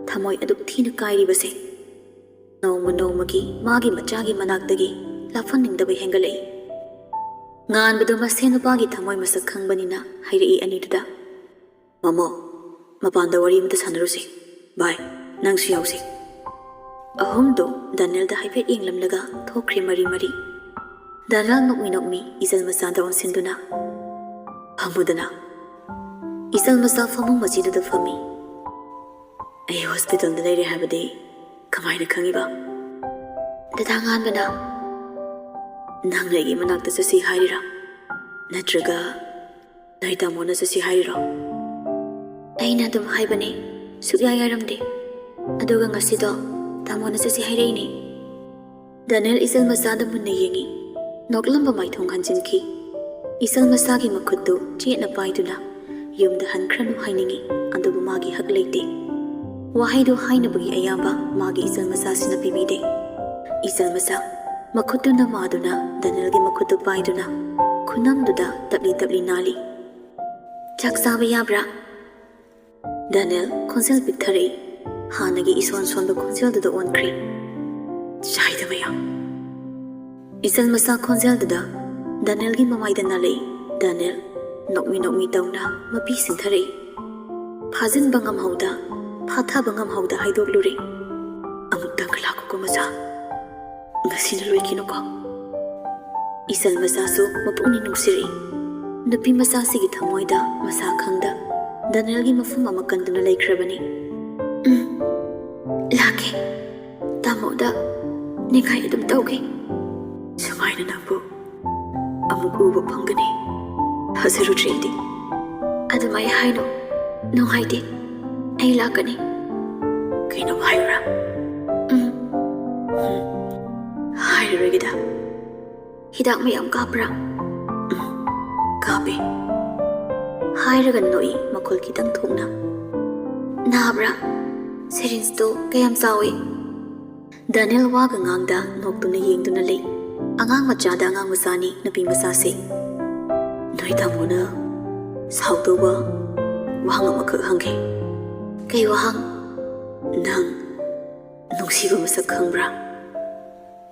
ꯊꯃꯣꯏ ꯑꯗꯨꯛ ꯊꯤꯅ ꯀꯥꯏꯔꯤꯕꯁꯦ꯫ ꯅꯣꯡꯃ ꯅꯣꯡꯃꯒꯤ ꯃꯥꯒꯤ ꯃꯆꯥꯒꯤ ꯃꯅꯥꯛꯇꯒꯤ ꯂꯥꯞꯍꯟꯅꯤꯡꯗꯕ ꯍꯦꯟꯒꯠꯂꯛꯏ꯫ ꯉꯥꯟꯕꯗꯨ ꯃꯁꯦ ꯅꯨꯄꯥꯒꯤ ꯊꯃꯣꯏ ꯃꯁꯛ ꯈꯪꯕꯅꯤꯅ ꯍꯥꯏꯔꯛꯏ ꯑꯅꯤꯗꯨꯗ, "ꯃꯃꯣ, ꯃꯄꯥꯟꯗ ꯋꯥꯔꯤ ꯑꯃꯇ ꯁꯥꯟꯅꯔꯨꯁꯤ꯫ ꯚꯥꯏ, ꯅꯪꯁꯨ ꯌꯥꯎꯁꯤ꯫" ꯑꯍꯨꯝꯗꯣ ꯗꯥꯅꯦꯜꯗ ꯍꯥꯏꯐꯦꯠ ꯌꯦꯡꯂꯝꯂꯒ ꯊꯣꯛꯈ꯭ꯔꯦ ꯃꯔꯤ ꯃꯔꯤ꯫ ꯗꯥꯅꯦꯜ ꯅꯣꯛꯃꯤ ꯅꯣꯛꯃꯤ ꯏꯆꯜ ꯃꯆꯥꯗ ꯑꯣꯟꯁꯤꯟꯗꯨꯅ, "ꯐꯝꯃꯨꯗꯅ꯫" ꯏꯆꯜ ꯃꯆꯥ ꯐꯃꯨꯡ ꯃꯆꯤꯗꯨꯗ ꯐꯝꯃꯤ꯫ "ꯑꯩ ꯍꯣꯁꯄꯤꯇꯥꯜꯗ ꯂꯩꯔꯦ ꯍꯥꯏꯕꯗꯤ ꯀꯃꯥꯏꯅ ꯈꯪꯉꯤꯕ?" "ꯗꯗꯥ ꯉꯥꯟꯕꯅ꯫" "ꯅꯪꯅ ꯑꯩꯒꯤ ꯃꯅꯥꯛꯇ ꯆꯠꯁꯤ ꯍꯥꯏꯔꯤꯔꯥ? ꯅꯠꯇ꯭ꯔꯒ ꯅꯣꯏ ꯇꯥꯃꯣꯅ ꯆꯠꯁꯤ ꯍꯥꯏꯔꯤꯔꯣ?" "ꯑꯩꯅ ꯑꯗꯨꯝ ꯍꯥꯏꯕꯅꯦ, ꯁꯨꯛꯌꯥ ꯌꯥꯔꯝꯗꯦ꯫ ꯑꯗꯨꯒ ꯉꯁꯤꯗꯣ ꯇꯥꯃꯣꯅ ꯆꯠꯁꯤ ꯍꯥꯏꯔꯛꯏꯅꯦ꯫" ꯗꯥꯅꯦꯜ ꯏꯆꯜ ꯃꯆꯥꯗ ꯃꯨꯟꯅ ꯌꯦꯡꯉꯤ꯫ ꯅꯣꯛꯂꯝꯕ ꯃꯥꯏꯊꯣꯡ ꯍꯟꯖꯤꯟꯈꯤ꯫ ꯏꯆꯜ ꯃꯆꯥꯒꯤ ꯃꯈꯨꯠꯇꯨ ꯆꯦꯠꯅ ꯄꯥꯏꯗꯨꯅ ꯌꯨꯝꯗ ꯍꯟꯈ꯭ꯔꯅꯨ ꯍꯥꯏꯅꯤꯡꯉꯤ, ꯑꯗꯨꯕꯨ ꯃꯥꯒꯤ ꯍꯛ ꯂꯩꯇꯦ꯫ ꯋꯥꯍꯩꯗꯨ ꯍꯥꯏꯅꯕꯒꯤ ꯑꯌꯥꯕ ꯃꯥꯒꯤ ꯏꯆꯜ ꯃꯆꯥꯁꯤꯅ ꯄꯤꯕꯤꯗꯦ꯫ ꯏꯆꯜ ꯃꯆꯥ, ꯃꯈꯨꯠꯇꯨꯅ ꯃꯥꯗꯨꯅ ꯗꯥꯅꯦꯜꯒꯤ ꯃꯈꯨꯠꯇꯨ ꯄꯥꯏꯗꯨꯅ ꯈꯨꯅꯝꯗꯨꯗ ꯇꯞꯂꯤ ꯇꯞꯂꯤ ꯅꯥꯜꯂꯤ꯫ "ꯆꯥꯛ ꯆꯥꯕ ꯌꯥꯕ꯭ꯔꯥ?" ꯗꯥꯅꯦꯜ ꯈꯣꯟꯖꯦꯜ ꯄꯤꯛꯊꯔꯛꯏ꯫ ꯍꯥꯟꯅꯒꯤ ꯏꯁꯣꯟ ꯁꯣꯟꯕ ꯈꯣꯟꯖꯦꯜꯗꯨꯗ ꯑꯣꯟꯈ꯭ꯔꯦ꯫ "ꯆꯥꯏꯗ ꯃꯌꯥꯝ꯫" ꯏꯆꯜ ꯃꯆꯥ ꯈꯣꯟꯖꯦꯜꯗꯨꯗ ꯗꯥꯅꯦꯜꯒꯤ ꯃꯃꯥꯏꯗ ꯅꯥꯜꯂꯛꯏ꯫ ꯗꯥꯅꯦꯜ ꯅꯣꯛꯃꯤ ꯅꯣꯛꯃꯤ ꯇꯧꯅ ꯃꯄꯤ ꯁꯤꯡꯊꯔꯛꯏ꯫ ꯐꯥꯖꯤꯟꯕ ꯉꯝꯍꯧꯗ, ꯐꯥꯊꯕ ꯉꯝꯍꯧꯗ ꯍꯥꯏꯗꯣꯛꯂꯨꯔꯦ꯫ "ꯑꯃꯨꯛꯇꯪꯒ ꯂꯥꯛꯈꯣꯀꯣ ꯃꯆꯥ꯫ ꯉꯁꯤꯅ ꯂꯣꯏꯈꯤꯅꯨꯀꯣ꯫" ꯏꯆꯜ ꯃꯆꯥꯁꯨ ꯃꯄꯨꯛꯅꯤꯡ ꯅꯨꯡꯁꯤꯔꯛꯏ꯫ ꯅꯨꯄꯤ ꯃꯆꯥꯁꯤꯒꯤ ꯊꯃꯣꯏꯗ ꯃꯁꯥ ꯈꯪꯗ ꯗꯥꯅꯦꯜꯒꯤ ꯃꯐꯝ ꯑꯃ ꯀꯟꯗꯨꯅ ꯂꯩꯈ꯭ꯔꯕꯅꯤ꯫ "ꯎꯝ, ꯂꯥꯛꯀꯦ꯫ ꯇꯥꯃꯣꯗ ꯅꯤꯡꯉꯥꯏ ꯑꯗꯨꯝ ꯇꯧꯒꯦ꯫" "ꯁꯨꯃꯥꯏꯅ ꯅꯪꯕꯨ ꯑꯃꯨꯛ ꯎꯕ ꯐꯪꯒꯅꯤ ꯊꯥꯖꯔꯨꯗ꯭ꯔꯦ ꯑꯩꯗꯤ꯫" "ꯑꯗꯨꯃꯥꯏ ꯍꯥꯏꯅꯨ, ꯅꯨꯡꯉꯥꯏꯇꯦ꯫ ꯑꯩ ꯂꯥꯛꯀꯅꯤ꯫" "ꯀꯩꯅꯣꯝ ꯍꯥꯏꯌꯨꯔꯥ?" "ꯎꯝ꯫" "ꯎꯝ, ꯍꯥꯏꯔꯔꯣꯏꯒꯦꯗ꯫" "ꯍꯤꯗꯥꯛ ꯃꯌꯥꯝ ꯀꯥꯞꯄ꯭ꯔꯥ?" "ꯎꯝ, ꯀꯥꯞꯄꯦ꯫" ꯍꯥꯏꯔꯒ ꯅꯣꯛꯏ ꯃꯈꯣꯜ ꯈꯤꯇꯪ ꯊꯣꯛꯅ꯫ "ꯅꯥꯕ꯭ꯔꯥ? ꯁꯤꯔꯤꯟꯁꯇꯣ ꯀꯌꯥꯝ ꯆꯥꯎꯏ?" ꯗꯥꯅꯦꯜ ꯋꯥꯒ ꯉꯥꯡꯗ ꯅꯣꯛꯇꯨꯅ ꯌꯦꯡꯗꯨꯅ ꯂꯩ꯫ ꯑꯉꯥꯡ ꯃꯆꯥꯗ ꯑꯉꯥꯡ ꯃꯆꯥꯅꯤ ꯅꯨꯄꯤ ꯃꯆꯥꯁꯦ꯫ "ꯅꯣꯏ ꯇꯥꯃꯣꯅ ꯁꯥꯎꯗꯧꯕ ꯋꯥꯍꯪ ꯑꯃꯈꯛ ꯍꯪꯒꯦ꯫" "ꯀꯩ ꯋꯥꯍꯪ?" "ꯅꯪ ꯅꯨꯡꯁꯤꯕ ꯃꯁꯛ ꯈꯪꯕ꯭ꯔꯥ?"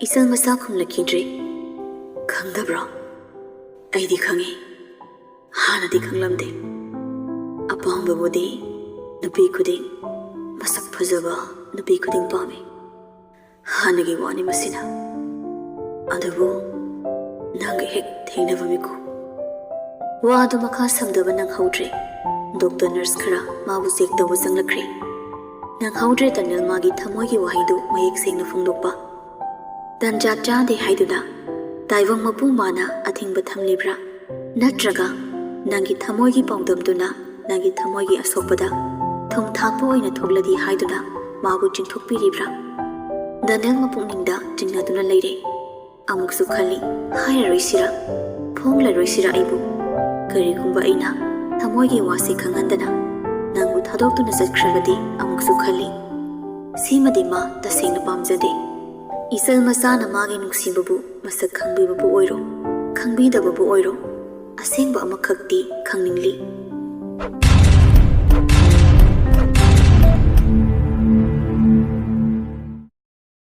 ꯏꯆꯜ ꯃꯆꯥ ꯈꯨꯝꯂꯛꯈꯤꯗ꯭ꯔꯦ꯫ "ꯈꯪꯗꯕ꯭ꯔꯣ? ꯑꯩꯗꯤ ꯈꯪꯉꯤ꯫ ꯍꯥꯟꯅꯗꯤ ꯈꯪꯂꯝꯗꯦ꯫ ꯑꯄꯥꯝꯕꯕꯨꯗꯤ ꯅꯨꯄꯤ ꯈꯨꯗꯤꯡ, ꯃꯁꯛ ꯐꯖꯕ ꯅꯨꯄꯤ ꯈꯨꯗꯤꯡ ꯄꯥꯝꯃꯤ꯫ ꯍꯥꯟꯅꯒꯤ ꯋꯥꯅꯤ ꯃꯁꯤꯅ꯫ ꯑꯗꯨꯕꯨ ꯅꯪꯒ ꯍꯦꯛ ꯊꯦꯡꯅꯕ ꯃꯤꯀꯨꯞ" ꯋꯥ ꯑꯗꯨ ꯃꯈꯥ ꯁꯝꯗꯕ ꯅꯪꯍꯧꯗ꯭ꯔꯦ꯫ ꯗꯣꯛꯇꯔ ꯅꯔꯁ ꯈꯔ ꯃꯥꯕꯨ ꯆꯦꯛ ꯇꯧꯕ ꯆꯪꯂꯛꯈ꯭ꯔꯦ꯫ ꯅꯪꯍꯧꯗ꯭ꯔꯦ ꯗꯅꯤꯌꯦꯜ ꯃꯥꯒꯤ ꯊꯃꯣꯏꯒꯤ ꯋꯥꯍꯩꯗꯨ ꯃꯌꯦꯛ ꯁꯦꯡꯅ ꯐꯣꯡꯗꯣꯛꯄ꯫ "ꯇꯟꯖꯥ ꯆꯥꯗꯦ ꯍꯥꯏꯗꯨꯅ ꯇꯥꯏꯕꯪ ꯃꯄꯨ ꯃꯥꯅ ꯑꯊꯤꯡꯕ ꯊꯝꯂꯤꯕ꯭ꯔꯥ? ꯅꯠꯇ꯭ꯔꯒ ꯅꯪꯒꯤ ꯊꯃꯣꯏꯒꯤ ꯄꯥꯎꯗꯝꯗꯨꯅ ꯅꯪꯒꯤ ꯊꯃꯣꯏꯒꯤ ꯑꯁꯣꯛꯄꯗ ꯊꯨꯝ ꯊꯥꯛꯄ ꯑꯣꯏꯅ ꯊꯣꯛꯂꯗꯤ ꯍꯥꯏꯗꯨꯅ ꯃꯥꯕꯨ ꯆꯤꯡꯊꯣꯛꯄꯤꯔꯤꯕ꯭ꯔꯥ?" ꯗꯅꯤꯌꯦꯜ ꯃꯄꯨꯛꯅꯤꯡꯗ ꯆꯤꯡꯅꯗꯨꯅ ꯂꯩꯔꯦ꯫ ꯑꯃꯨꯛꯁꯨ ꯈꯜꯂꯤ, ꯍꯥꯏꯔꯔꯣꯏꯁꯤꯔꯥ, ꯐꯣꯡꯂꯔꯣꯏꯁꯤꯔꯥ ꯑꯩꯕꯨ? ꯀꯔꯤꯒꯨꯝꯕ ꯑꯩꯅ ꯊꯃꯣꯏꯒꯤ ꯋꯥꯁꯤ ꯈꯪꯍꯟꯗꯅ ꯅꯪꯕꯨ ꯊꯥꯗꯣꯛꯇꯨꯅ ꯆꯠꯈ꯭ꯔꯕꯗꯤ ꯑꯃꯨꯛꯁꯨ ꯈꯜꯂꯤ꯫ ꯁꯤꯃꯗꯤ ꯃꯥ ꯇꯁꯦꯡꯅ ꯄꯥꯝꯖꯗꯦ꯫ ꯏꯆꯜ ꯃꯆꯥꯅ ꯃꯥꯒꯤ ꯅꯨꯡꯁꯤꯕꯕꯨ ꯃꯁꯛ ꯈꯪꯕꯤꯕꯕꯨ ꯑꯣꯏꯔꯣ, ꯈꯪꯕꯤꯗꯕꯕꯨ ꯑꯣꯏꯔꯣ, ꯑꯁꯦꯡꯕ ꯑꯃꯈꯛꯇꯤ ꯈꯪꯅꯤꯡꯂꯤ꯫